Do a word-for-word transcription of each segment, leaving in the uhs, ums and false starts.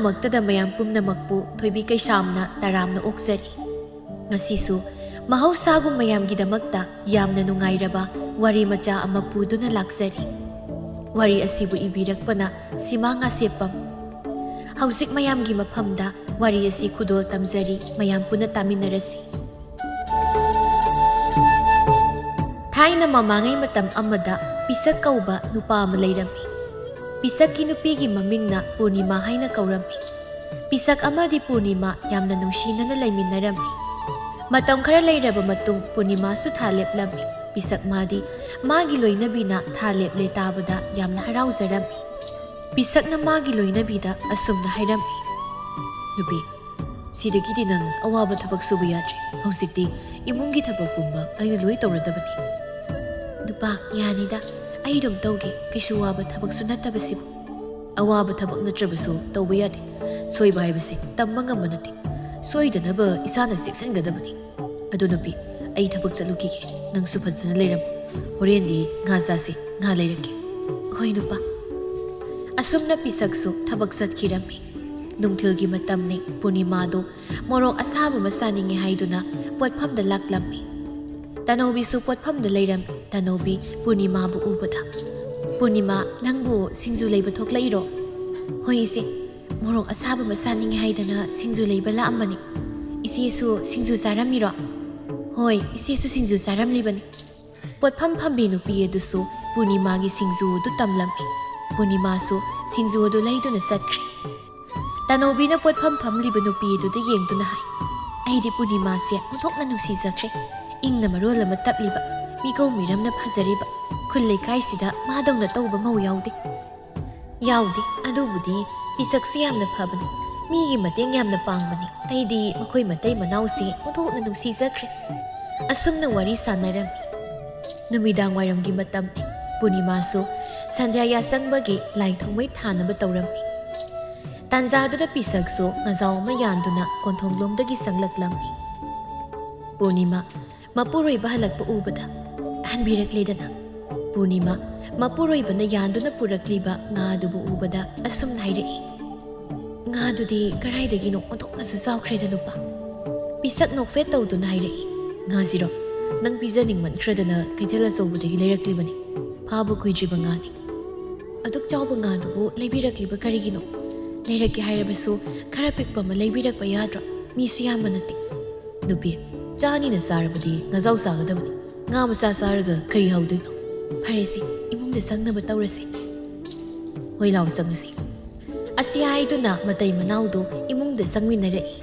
ꯃꯛꯇꯗ ꯃꯌꯥꯝ ꯄꯨꯝꯅꯃꯛꯄꯨ ꯊꯣꯏꯕꯤ ꯀꯩꯁꯥꯝꯅ ꯇꯔꯥꯝꯅ ꯑꯣꯛꯆꯔꯤ꯫ ꯉꯁꯤꯁꯨ ꯃꯍꯧꯁꯥꯒꯨꯝ ꯃꯌꯥꯝꯒꯤꯗꯃꯛꯇ ꯌꯥꯝꯅ ꯅꯨꯡꯉꯥꯏꯔꯕ ꯋꯥꯔꯤ ꯃꯆꯥ ꯑꯃ ꯄꯨꯗꯨꯅ ꯂꯥꯛꯆꯔꯤ꯫ ꯋꯥꯔꯤ ꯑꯁꯤꯕꯨ ꯏꯕꯤꯔꯛꯄꯅ ꯁꯤꯃꯥ ꯉꯥꯁꯦꯞꯄꯝ꯫ ꯍꯧꯖꯤꯛ ꯃꯌꯥꯝꯒꯤ ꯃꯐꯝꯗ ꯋꯥꯔꯤ ꯑꯁꯤ ꯈꯨꯗꯣꯜ ꯇꯝꯖꯔꯤ, ꯃꯌꯥꯝ ꯄꯨꯟꯅ ꯇꯥꯃꯤꯟꯅꯔꯁꯤ꯫ ꯊꯥꯏꯅ ꯃꯃꯥꯡꯉꯩ ꯃꯇꯝ ꯑꯃꯗ ꯄꯤꯁꯛ ꯀꯧꯕ ꯅꯨꯄꯥ ꯑꯃ ꯂꯩꯔꯝꯃꯤ꯫ ꯄꯤꯁꯛꯀꯤ ꯅꯨꯄꯤꯒꯤ ꯃꯃꯤꯡꯅ ꯄꯨꯔꯅꯤꯃꯥ ꯍꯥꯏꯅ ꯀꯧꯔꯝꯃꯤ꯫ ꯄꯤꯁꯛ ꯑꯃꯗꯤ ꯄꯨꯔꯅꯤꯃꯥ ꯌꯥꯝꯅ ꯅꯨꯡꯁꯤꯅꯅ ꯂꯩꯃꯤꯟꯅꯔꯝꯃꯤ꯫ ꯃꯇꯝ ꯈꯔ ꯂꯩꯔꯕ ꯃꯇꯨꯡ ꯄꯨꯔꯅꯤꯃꯥꯁꯨ ꯊꯥ ꯂꯦꯞꯂꯝꯃꯤ꯫ ꯄꯤꯁꯛ ꯃꯥꯗꯤ ꯃꯥꯒꯤ ꯂꯣꯏꯅꯕꯤꯅ ꯊꯥ ꯂꯦꯞꯂꯦ ꯇꯥꯕꯗ ꯌꯥꯝꯅ ꯍꯔꯥꯎꯖꯔꯝꯃꯤ꯫ ꯄꯤꯁꯛꯅ ꯃꯥꯒꯤ ꯂꯣꯏꯅꯕꯤꯗ ꯑꯁꯨꯝꯅ ꯍꯥꯏꯔꯝꯃꯤ, "ꯅꯨꯄꯤ, ꯁꯤꯗꯒꯤꯗꯤ ꯅꯪ ꯑꯋꯥꯕ ꯊꯕꯛ ꯁꯨꯕ ꯌꯥꯗ꯭ꯔꯦ꯫ ꯍꯧꯖꯤꯛꯇꯤ ꯏꯃꯨꯡꯒꯤ ꯊꯕꯛ ꯄꯨꯝꯕ ꯑꯩꯅ ꯂꯣꯏ ꯇꯧꯔꯗꯕꯅꯤ꯫" "ꯅꯨꯄꯥ, ꯌꯥꯅꯤꯗ, ꯑꯩ ꯑꯗꯨꯝ ꯇꯧꯒꯦ, ꯀꯩꯁꯨ ꯋꯥꯕ ꯊꯕꯛꯁꯨ ꯅꯠꯇꯕꯁꯤꯕꯨ꯫" "ꯑꯋꯥꯕ ꯊꯕꯛ ꯅꯠꯇ꯭ꯔꯕꯁꯨ ꯇꯧꯕ ꯌꯥꯗꯦ꯫ ꯁꯣꯏꯕ ꯍꯥꯏꯕꯁꯤ ꯇꯝꯕ ꯉꯝꯕ ꯅꯠꯇꯦ꯫ ꯁꯣꯏꯗꯅꯕ ꯏꯁꯥꯅ ꯆꯦꯛꯁꯤꯟꯒꯗꯕꯅꯤ꯫ ꯑꯗꯨ ꯅꯨꯄꯤ, ꯑꯩ ꯊꯕꯛ ꯆꯠꯂꯨꯈꯤꯒꯦ꯫ ꯅꯪꯁꯨ ꯐꯖꯅ ꯂꯩꯔꯝꯃꯨ꯫ ꯍꯣꯔꯦꯟꯗꯤ ꯉꯥ ꯆꯥꯁꯤ, ꯉꯥ ꯂꯩꯔꯛꯀꯦ꯫" "ꯍꯣꯏ ꯅꯨꯄꯥ꯫" ꯑꯁꯨꯝꯅ ꯄꯤꯁꯛꯁꯨ ꯊꯕꯛ ꯆꯠꯈꯤꯔꯝꯃꯤ꯫ ꯅꯨꯡꯊꯤꯜꯒꯤ ꯃꯇꯝꯅꯤ꯫ ꯄꯨꯔꯅꯤꯃꯥꯗꯨ ꯃꯣꯔꯣꯛ ꯑꯁꯥꯕ ꯑꯃ ꯆꯥꯅꯤꯡꯉꯤ ꯍꯥꯏꯗꯨꯅ ꯄꯣꯠꯐꯝꯗ ꯂꯥꯛꯂꯝꯃꯤ꯫ ꯇꯅꯧꯕꯤꯁꯨ ꯄꯣꯠꯐꯝꯗ ꯂꯩꯔꯝꯃꯤ꯫ ꯇꯅꯧꯕꯤ ꯄꯨꯔꯅꯤꯃꯥꯕꯨ ꯎꯕꯗ, "ꯄꯨꯔꯅꯤꯃꯥ, ꯅꯪꯕꯨ ꯁꯤꯡꯖꯨ ꯂꯩꯕ ꯊꯣꯛꯂꯛꯏꯔꯣ?" "ꯍꯣꯏ ꯏꯆꯦ, ꯃꯣꯔꯣꯛ ꯑꯁꯥꯕ ꯑꯃ ꯆꯥꯅꯤꯡꯉꯤ ꯍꯥꯏꯗꯅ ꯁꯤꯡꯖꯨ ꯂꯩꯕ ꯂꯥꯛꯑꯝꯕꯅꯤ꯫ ꯏꯆꯦꯁꯨ ꯁꯤꯡꯖꯨ ꯆꯥꯔꯝꯃꯤꯔꯣ?" "ꯍꯣꯏ, ꯏꯆꯦꯁꯨ ꯁꯤꯡꯖꯨ ꯆꯥꯔꯝꯂꯤꯕꯅꯤ꯫" ꯄꯣꯠꯐꯝ ꯐꯝꯕꯤ ꯅꯨꯄꯤ ꯑꯗꯨꯁꯨ ꯄꯨꯔꯅꯤꯃꯥꯒꯤ ꯁꯤꯡꯖꯨ ꯑꯗꯨ ꯇꯝꯂꯝꯃꯤ꯫ ꯄꯨꯔꯅꯤꯃꯥꯁꯨ ꯁꯤꯡꯖꯨ ꯑꯗꯨ ꯂꯩꯗꯨꯅ ꯆꯠꯈ꯭ꯔꯦ꯫ ꯇꯅꯧꯕꯤꯅ ꯄꯣꯠꯐꯝ ꯐꯝꯂꯤꯕ ꯅꯨꯄꯤ ꯑꯗꯨꯗ ꯌꯦꯡꯗꯨꯅ ꯍꯥꯏ, "ꯑꯩꯗꯤ ꯄꯨꯔꯅꯤꯃꯥꯁꯦ ꯑꯣꯟꯊꯣꯛꯅ ꯅꯨꯡꯁꯤꯖꯈ꯭ꯔꯦ꯫ ꯏꯪꯅ ꯃꯔꯣꯜ ꯑꯃ ꯇꯞꯂꯤꯕ, ꯃꯤꯀꯧ ꯃꯤꯔꯝꯅ ꯐꯖꯔꯤꯕ, ꯈꯨꯜ ꯂꯩꯀꯥꯏꯁꯤꯗ ꯃꯥꯗꯧꯅ ꯇꯧꯕ ꯃꯧ ꯌꯥꯎꯗꯦ꯫" "ꯌꯥꯎꯗꯦ, ꯑꯗꯨꯕꯨꯗꯤ ꯄꯤꯁꯛꯁꯨ ꯌꯥꯝꯅ ꯐꯕꯅꯤ, ꯃꯤꯒꯤ ꯃꯇꯦꯡ ꯌꯥꯝꯅ ꯄꯥꯡꯕꯅꯤ꯫ ꯑꯩꯗꯤ ꯃꯈꯣꯏ ꯃꯇꯩ ꯃꯅꯥꯎꯁꯦ ꯑꯣꯟꯊꯣꯛꯅ ꯅꯨꯡꯁꯤꯖꯈ꯭ꯔꯦ꯫" ꯑꯁꯨꯝꯅ ꯋꯥꯔꯤ ꯁꯥꯟꯅꯔꯝꯃꯤ꯫ ꯅꯨꯃꯤꯗꯥꯡ ꯋꯥꯏꯔꯝꯒꯤ ꯃꯇꯝꯅꯤ꯫ ꯄꯨꯔꯅꯤꯃꯥꯁꯨ ꯁꯟꯙ꯭ꯌꯥ ꯌꯥꯆꯪꯕꯒꯤ ꯂꯥꯏ ꯊꯥꯎꯃꯩ ꯊꯥꯅꯕ ꯇꯧꯔꯝꯃꯤ꯫ ꯇꯥꯟꯖꯥꯗꯨꯗ ꯄꯤꯁꯛꯁꯨ ꯉꯖꯥꯎ ꯑꯃ ꯌꯥꯟꯗꯨꯅ ꯀꯣꯟꯊꯣꯡꯂꯣꯝꯗꯒꯤ ꯆꯪꯂꯛꯂꯝꯃꯤ꯫ ꯄꯨꯔꯅꯤꯃꯥ ꯃꯄꯨꯔꯣꯏꯕ ꯍꯜꯂꯛꯄ ꯎꯕꯗ, "ꯍꯟꯕꯤꯔꯛꯂꯦꯗꯅ?" ꯄꯨꯔꯅꯤꯃꯥ ꯃꯄꯨꯔꯣꯏꯕꯅ ꯌꯥꯟꯗꯨꯅ ꯄꯨꯔꯛꯂꯤꯕ ꯉꯥ ꯑꯗꯨꯕꯨ ꯎꯕꯗ ꯑꯁꯨꯝꯅ ꯍꯥꯏꯔꯛꯏ, "ꯎꯝ, "ꯉꯥꯗꯨꯗꯤ ꯀꯗꯥꯏꯗꯒꯤꯅꯣ ꯑꯣꯟꯊꯣꯛꯅꯁꯨ ꯆꯥꯎꯈ꯭ꯔꯦꯗ ꯅꯨꯄꯥ?" ꯄꯤꯁꯛ ꯅꯣꯛꯐꯦꯠ ꯇꯧꯗꯨꯅ ꯍꯥꯏꯔꯛꯏ꯫ "ꯉꯥꯁꯤꯔꯣ? ꯅꯪ ꯄꯤꯖꯅꯤꯡꯃꯟꯈ꯭ꯔꯗꯅ ꯀꯩꯊꯦꯜ ꯑꯆꯧꯕꯗꯒꯤ ꯂꯩꯔꯛꯂꯤꯕꯅꯤ꯫ ꯐꯥꯕ ꯀꯨꯏꯗ꯭ꯔꯤꯕ ꯉꯥꯅꯤ꯫ ꯑꯗꯨꯛ ꯆꯥꯎꯕ ꯉꯥꯗꯨꯕꯨ ꯂꯩꯕꯤꯔꯛꯂꯤꯕ ꯀꯔꯤꯒꯤꯅꯣ? ꯂꯩꯔꯛꯀꯦ ꯍꯥꯏꯔꯕꯁꯨ ꯈꯔ ꯄꯤꯛꯄ ꯑꯃ ꯂꯩꯕꯤꯔꯛꯄ ꯌꯥꯗ꯭ꯔꯣ? ꯃꯤꯁꯨ ꯌꯥꯝꯕ ꯅꯠꯇꯦ꯫ ꯅꯨꯄꯤ, ꯆꯥꯅꯤꯅ ꯆꯥꯔꯕꯗꯤ ꯉꯥꯖꯥꯎ ꯆꯥꯒꯗꯕꯅꯤ꯫ ꯉꯥ ꯃꯆꯥ ꯆꯥꯔꯒ ꯀꯔꯤ ꯍꯧꯗꯣꯏꯅꯣ? ꯐꯔꯦꯁꯦ, ꯏꯃꯨꯡꯗ ꯆꯪꯅꯕ ꯇꯧꯔꯁꯤ꯫ ꯍꯣꯏ, ꯂꯥꯎ ꯆꯪꯉꯁꯤ꯫" ꯑꯁꯤ ꯍꯥꯏꯗꯨꯅ ꯃꯇꯩ ꯃꯅꯥꯎꯗꯨ ꯏꯃꯨꯡꯗ ꯆꯪꯃꯤꯟꯅꯔꯛꯏ꯫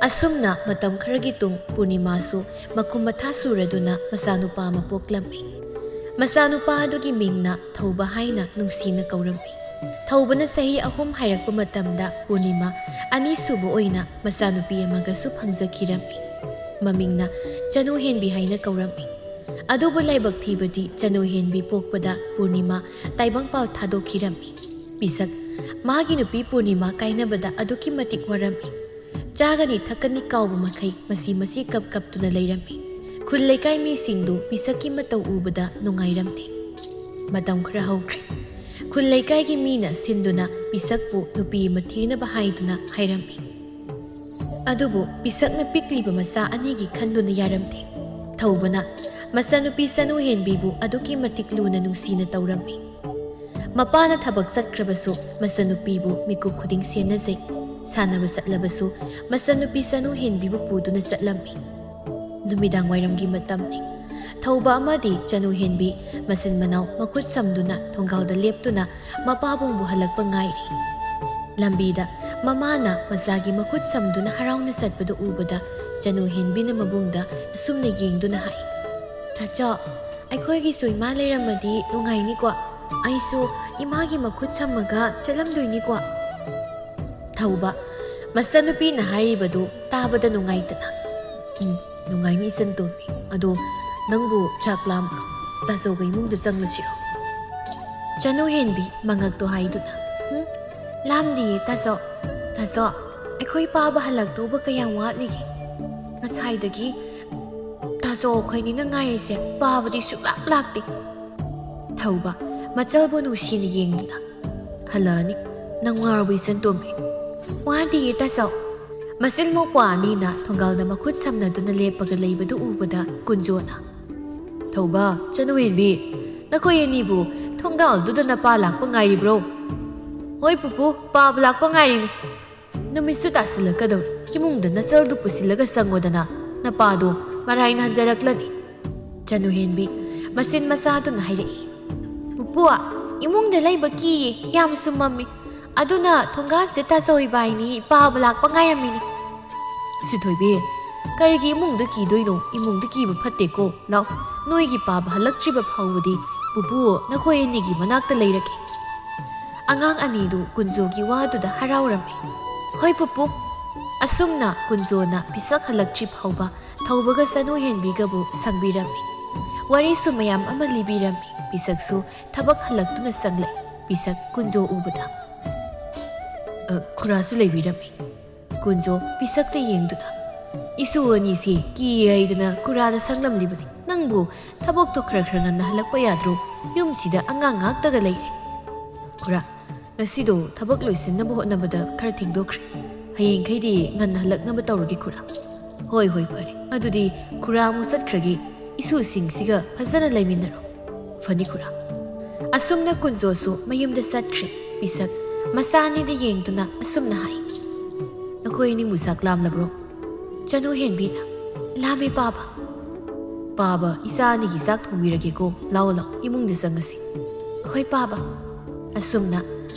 ꯑꯁꯨꯝꯅ ꯃꯇꯝ ꯈꯔꯒꯤ ꯇꯨꯡ ꯄꯨꯔꯅꯤꯃꯥꯁꯨ ꯃꯈꯨꯝ ꯃꯊꯥ ꯁꯨꯔꯗꯨꯅ ꯃꯆꯥꯅꯨꯄꯥ ꯑꯃ ꯄꯣꯛꯂꯝꯃꯤ꯫ ꯃꯆꯥꯅꯨꯄꯥ ꯑꯗꯨꯒꯤ ꯃꯤꯡꯅ ꯊꯧꯕ ꯍꯥꯏꯅ ꯅꯨꯡꯁꯤꯅ ꯀꯧꯔꯝꯃꯤ꯫ ꯊꯧꯕꯅ ꯆꯍꯤ ꯑꯍꯨꯝ ꯍꯥꯏꯔꯛꯄ ꯃꯇꯝꯗ ꯄꯨꯔꯅꯤꯃꯥ ꯑꯅꯤꯁꯨꯕ ꯑꯣꯏꯅ ꯃꯆꯥꯅꯨꯄꯤ ꯑꯃꯒꯁꯨ ꯐꯪꯖꯈꯤꯔꯝꯃꯤ꯫ ꯃꯃꯤꯡꯅ ꯆꯅꯨ ꯍꯦꯟꯕꯤ ꯍꯥꯏꯅ ꯀꯧꯔꯝꯃꯤ꯫ ꯑꯗꯨꯕꯨ ꯂꯥꯏꯕꯛ ꯊꯤꯕꯗꯤ ꯆꯅꯨ ꯍꯦꯟꯕꯤ ꯄꯣꯛꯄꯗ ꯄꯨꯔꯅꯤꯃꯥ ꯇꯥꯏꯕꯪꯄꯥꯜ ꯊꯥꯗꯣꯛꯈꯤꯔꯝꯃꯤ꯫ ꯄꯤꯁꯛ, ꯃꯥꯒꯤ ꯅꯨꯄꯤ ꯄꯨꯔꯅꯤꯃꯥ ꯀꯥꯏꯅꯕꯗ ꯑꯗꯨꯛꯀꯤ ꯃꯇꯤꯛ ꯋꯥꯔꯝꯃꯤ꯫ ꯆꯥꯒꯅꯤ ꯊꯛꯀꯅꯤ ꯀꯥꯎꯕ ꯃꯈꯩ ꯃꯁꯤ ꯃꯁꯤ ꯀꯞ ꯀꯞꯇꯨꯅ ꯂꯩꯔꯝꯃꯤ꯫ ꯈꯨꯜ ꯂꯩꯀꯥꯏ ꯃꯤꯁꯤꯡꯗꯨ ꯄꯤꯁꯛꯀꯤ ꯃꯇꯧ ꯎꯕꯗ ꯅꯨꯡꯉꯥꯏꯔꯝꯗꯦ꯫ ꯃꯇꯝ ꯈꯔ ꯍꯧꯈ꯭ꯔꯦ꯫ ꯈꯨꯜ ꯂꯩꯀꯥꯏꯒꯤ ꯃꯤꯅ ꯁꯤꯟꯗꯨꯅ ꯄꯤꯁꯛꯄꯨ ꯅꯨꯄꯤ ꯑꯃ ꯊꯤꯅꯕ ꯍꯥꯏꯗꯨꯅ ꯍꯥꯏꯔꯝꯃꯤ꯫ ꯑꯗꯨꯕꯨ ꯄꯤꯁꯛꯅ ꯄꯤꯛꯂꯤꯕ ꯃꯆꯥ ꯑꯅꯤꯒꯤ ꯈꯟꯗꯨꯅ ꯌꯥꯔꯝꯗꯦ꯫ ꯊꯧꯕꯅ ꯃꯆꯥꯅꯨꯄꯤ ꯆꯅꯨ ꯍꯦꯟꯕꯤꯕꯨ ꯑꯗꯨꯛꯀꯤ ꯃꯇꯤꯛ ꯂꯨꯅ ꯅꯨꯡꯁꯤꯅ ꯇꯧꯔꯝꯃꯤ꯫ ꯃꯄꯥꯅ ꯊꯕꯛ ꯆꯠꯈ꯭ꯔꯕꯁꯨ ꯃꯆꯥꯅꯨꯄꯤꯕꯨ ꯃꯤꯀꯨꯞ ꯈꯨꯗꯤꯡ ꯁꯦꯟꯅꯖꯩ꯫ ꯁꯥꯟꯅꯕ ꯆꯠꯂꯕꯁꯨ ꯃꯆꯥꯅꯨꯄꯤ ꯆꯅꯨ ꯍꯦꯟꯕꯤꯕꯨ ꯄꯨꯗꯨꯅ ꯆꯠꯂꯝꯃꯤ꯫ ꯅꯨꯃꯤꯗꯥꯡ ꯋꯥꯏꯔꯝꯒꯤ ꯃꯇꯝꯅꯤ꯫ ꯊꯧꯕ ꯑꯃꯗꯤ ꯆꯅꯨ ꯍꯦꯟꯕꯤ ꯃꯆꯤꯟ ꯃꯅꯥꯎ ꯃꯈꯨꯠ ꯁꯝꯗꯨꯅ ꯊꯣꯡꯒꯥꯜꯗ ꯂꯦꯞꯇꯨꯅ ꯃꯄꯥꯕꯨꯡꯕꯨ ꯍꯜꯂꯛꯄ ꯉꯥꯏꯔꯤ꯫ ꯂꯝꯕꯤꯗ ꯃꯃꯥꯅ ꯃꯆꯥꯒꯤ ꯃꯈꯨꯠ ꯁꯝꯗꯨꯅ ꯍꯔꯥꯎꯅ ꯆꯠꯄꯗꯨ ꯎꯕꯗ ꯆꯅꯨ ꯍꯦꯟꯕꯤꯅ ꯃꯕꯨꯡꯗ ꯑꯁꯨꯝꯅ ꯌꯦꯡꯗꯨꯅ ꯍꯥꯏ, "ꯇꯥꯆꯧ, ꯑꯩꯈꯣꯏꯒꯤꯁꯨ ꯏꯃꯥ ꯂꯩꯔꯝꯃꯗꯤ ꯅꯨꯡꯉꯥꯏꯅꯤꯀꯣ? ꯑꯩꯁꯨ ꯏꯃꯥꯒꯤ ꯃꯈꯨꯠ ꯁꯝꯃꯒ ꯆꯠꯂꯝꯗꯣꯏꯅꯤꯀꯣ?" ꯊꯧꯕ, ꯃꯆꯟꯅꯨꯄꯤꯅ ꯍꯥꯏꯔꯤꯕꯗꯨ ꯇꯥꯕꯗ ꯅꯨꯡꯉꯥꯏꯇꯅ, "ꯎꯝ, ꯅꯨꯡꯉꯥꯏꯅꯤ ꯏꯆꯟ ꯇꯣꯝꯕꯤ꯫ ꯑꯗꯣ ꯅꯪꯕꯨ ꯆꯥꯛ ꯂꯥꯝꯕ꯭ꯔꯣ? ꯇꯥꯆꯧꯒ ꯏꯃꯨꯡꯗ ꯆꯪꯂꯁꯤꯔꯣ?" ꯆꯅꯨ ꯍꯦꯟꯕꯤ ꯃꯉꯛꯇꯣ ꯍꯥꯏꯗꯨꯅ, "ꯎꯝ, ꯂꯥꯝꯗꯤꯌꯦ ꯇꯥꯆꯧ꯫ ꯇꯥꯆꯧ, ꯑꯩꯈꯣꯏ ꯄꯥꯕ ꯍꯜꯂꯛꯇꯧꯕ ꯀꯌꯥꯝ ꯋꯥꯠꯂꯤꯒꯦ? ꯉꯁꯥꯏꯗꯒꯤ ꯇꯥꯆꯧ ꯑꯩꯈꯣꯏꯅꯤꯅ ꯉꯥꯏꯔꯤꯁꯦ, ꯄꯥꯕꯗꯤ ꯁꯨꯡꯂꯥꯛ ꯂꯥꯛꯇꯦ꯫" ꯊꯧꯕ, ꯃꯆꯜꯕꯨ ꯅꯨꯡꯁꯤꯅ ꯌꯦꯡꯗꯨꯅ, "ꯍꯜꯂꯛꯑꯅꯤ꯫ ꯅꯪ ꯋꯥꯔꯕ ꯏꯆꯟ ꯇꯣꯝꯕꯤ? "ꯋꯥꯗꯤꯌꯦ ꯇꯥꯆꯧ꯫" ꯃꯆꯤꯜ ꯃꯧꯄ꯭ꯋꯥ ꯑꯅꯤꯅ ꯊꯣꯡꯒꯥꯜꯗ ꯃꯈꯨꯠ ꯁꯝꯅꯗꯨꯅ ꯂꯦꯞꯄꯒ ꯂꯩꯕꯗꯨ ꯎꯕꯗ ꯀꯨꯟꯖꯣꯅ, "ꯊꯧꯕ, ꯆꯅꯨꯍꯦꯟꯕꯤ, ꯅꯈꯣꯏ ꯑꯅꯤꯕꯨ ꯊꯣꯡꯒꯥꯜꯗꯨꯗ ꯅꯄꯥ ꯂꯥꯛꯄ ꯉꯥꯏꯔꯤꯕ꯭ꯔꯣ?" "ꯍꯣꯏ ꯄꯨꯄꯨ, ꯄꯥꯕ ꯂꯥꯛꯄ ꯉꯥꯏꯔꯤꯅꯤ꯫" "ꯅꯨꯃꯤꯠꯁꯨ ꯇꯥꯁꯤꯜꯂꯛꯀꯗꯧꯔꯦ, ꯏꯃꯨꯡꯗ ꯅꯆꯜꯗꯨ ꯄꯨꯁꯤꯜꯂꯒ ꯆꯪꯉꯣꯗꯅ, ꯅꯄꯥꯗꯣ ꯃꯔꯥꯏ ꯅꯥꯟꯖꯔꯛꯂꯅꯤ꯫" ꯆꯅꯨꯍꯦꯟꯕꯤ ꯃꯆꯤꯟ ꯃꯆꯥꯗꯨꯅ ꯍꯥꯏꯔꯛꯏ, "ꯄꯨꯄꯨ, ꯏꯃꯨꯡꯗ ꯂꯩꯕ ꯀꯤꯌꯦ, ꯌꯥꯝꯁꯨ ꯃꯝꯃꯤ꯫ ꯑꯗꯨꯅ ꯊꯣꯡꯒꯥꯜꯁꯤꯗ ꯇꯥꯆꯧ ꯏꯕꯥꯏꯅꯤ ꯄꯥꯕ ꯂꯥꯛꯄ ꯉꯥꯏꯔꯝꯃꯤꯅꯤ꯫" "ꯁꯤꯊꯣꯏꯕꯤ, ꯀꯔꯤꯒꯤ ꯏꯃꯨꯡꯗ ꯀꯤꯗꯣꯏꯅꯣ? ꯏꯃꯨꯡꯗ ꯀꯤꯕ ꯐꯠꯇꯦꯀꯣ꯫ ꯂꯥꯎ, ꯅꯣꯏꯒꯤ ꯄꯥꯕ ꯍꯜꯂꯛꯇ꯭ꯔꯤꯕ ꯐꯥꯎꯕꯗꯤ ꯄꯨꯄꯨ ꯅꯈꯣꯏ ꯑꯅꯤꯒꯤ ꯃꯅꯥꯛꯇ ꯂꯩꯔꯒꯦ꯫" ꯑꯉꯥꯡ ꯑꯅꯤꯗꯨ ꯀꯨꯟꯖꯣꯒꯤ ꯋꯥꯗꯨꯗ ꯍꯔꯥꯎꯔꯝꯃꯤ꯫ "ꯍꯣꯏ ꯄꯨꯄꯨ꯫" ꯑꯁꯨꯝꯅ ꯀꯨꯟꯖꯣꯅ ꯄꯤꯁꯛ ꯍꯜꯂꯛꯇ꯭ꯔꯤ ꯐꯥꯎꯕ ꯊꯧꯕꯒ ꯆꯅꯨꯍꯦꯟꯕꯤꯒꯕꯨ ꯁꯪꯕꯤꯔꯝꯃꯤ꯫ ꯋꯥꯔꯤꯁꯨ ꯃꯌꯥꯝ ꯑꯃ ꯂꯤꯕꯤꯔꯝꯃꯤ꯫ ꯄꯤꯁꯛꯁꯨ ꯊꯕꯛ ꯍꯜꯂꯛꯇꯨꯅ ꯆꯪꯂꯛꯏ꯫ ꯄꯤꯁꯛ ꯀꯨꯟꯖꯣ ꯎꯕꯗ, "ꯑ, ꯈꯨꯔꯥꯁꯨ ꯂꯩꯕꯤꯔꯝꯃꯤ꯫" ꯀꯨꯟꯖꯣ ꯄꯤꯁꯛꯇ ꯌꯦꯡꯗꯨꯅ, "ꯏꯁꯨ ꯑꯅꯤꯁꯤ ꯀꯤ ꯍꯥꯏꯗꯅ ꯈꯨꯔꯥꯗ ꯁꯪꯂꯝꯂꯤꯕꯅꯤ꯫ ꯅꯪꯕꯨ ꯊꯕꯛꯇꯣ ꯈꯔ ꯈꯔ ꯉꯟꯅ ꯍꯜꯂꯛꯄ ꯌꯥꯗ꯭ꯔꯣ? ꯌꯨꯝꯁꯤꯗ ꯑꯉꯥꯡ ꯉꯥꯛꯇꯒ ꯂꯩꯔꯦ꯫" "ꯈꯨꯔꯥ, ꯉꯁꯤꯗꯣ ꯊꯕꯛ ꯂꯣꯏꯁꯤꯟꯅꯕ ꯍꯣꯠꯅꯕꯗ ꯈꯔ ꯊꯦꯡꯗꯣꯛꯈ꯭ꯔꯦ꯫ ꯍꯌꯦꯡꯈꯩꯗꯤ ꯉꯟꯅ ꯍꯜꯂꯛꯅꯕ ꯇꯧꯔꯒꯦ ꯈꯨꯔꯥ꯫" "ꯍꯣꯏ, ꯍꯣꯏ, ꯐꯔꯦ꯫ ꯑꯗꯨꯗꯤ ꯈꯨꯔꯥ ꯑꯃꯨꯛ ꯆꯠꯈ꯭ꯔꯒꯦ꯫ ꯏꯁꯨꯁꯤꯡꯁꯤꯒ ꯐꯖꯅ ꯂꯩꯃꯤꯟꯅꯔꯣ꯫" "ꯐꯅꯤ ꯈꯨꯔꯥ꯫" ꯑꯁꯨꯝꯅ ꯀꯨꯟꯖꯣꯁꯨ ꯃꯌꯨꯝꯗ ꯆꯠꯈ꯭ꯔꯦ꯫ ꯄꯤꯁꯛ ꯃꯆꯥ ꯑꯅꯤꯗ ꯌꯦꯡꯗꯨꯅ ꯑꯁꯨꯝꯅ ꯍꯥꯏ, "ꯅꯈꯣꯏ ꯑꯅꯤꯕꯨ ꯆꯥꯛ ꯂꯥꯝꯂꯕ꯭ꯔꯣ?" ꯆꯅꯨ ꯍꯦꯟꯕꯤꯅ, "ꯂꯥꯝꯃꯦ ꯄꯥꯕ꯫" "ꯄꯥꯕ, ꯏꯆꯥ ꯑꯅꯤꯒꯤ ꯆꯥꯛ ꯊꯣꯡꯕꯤꯔꯒꯦꯀꯣ꯫ ꯂꯥꯛꯑꯣ, ꯂꯥꯛꯑꯣ, ꯏꯃꯨꯡꯗ ꯆꯪꯉꯁꯤ꯫" "ꯍꯣꯏ ꯄꯥꯕ꯫" ꯑꯁꯨꯝꯅ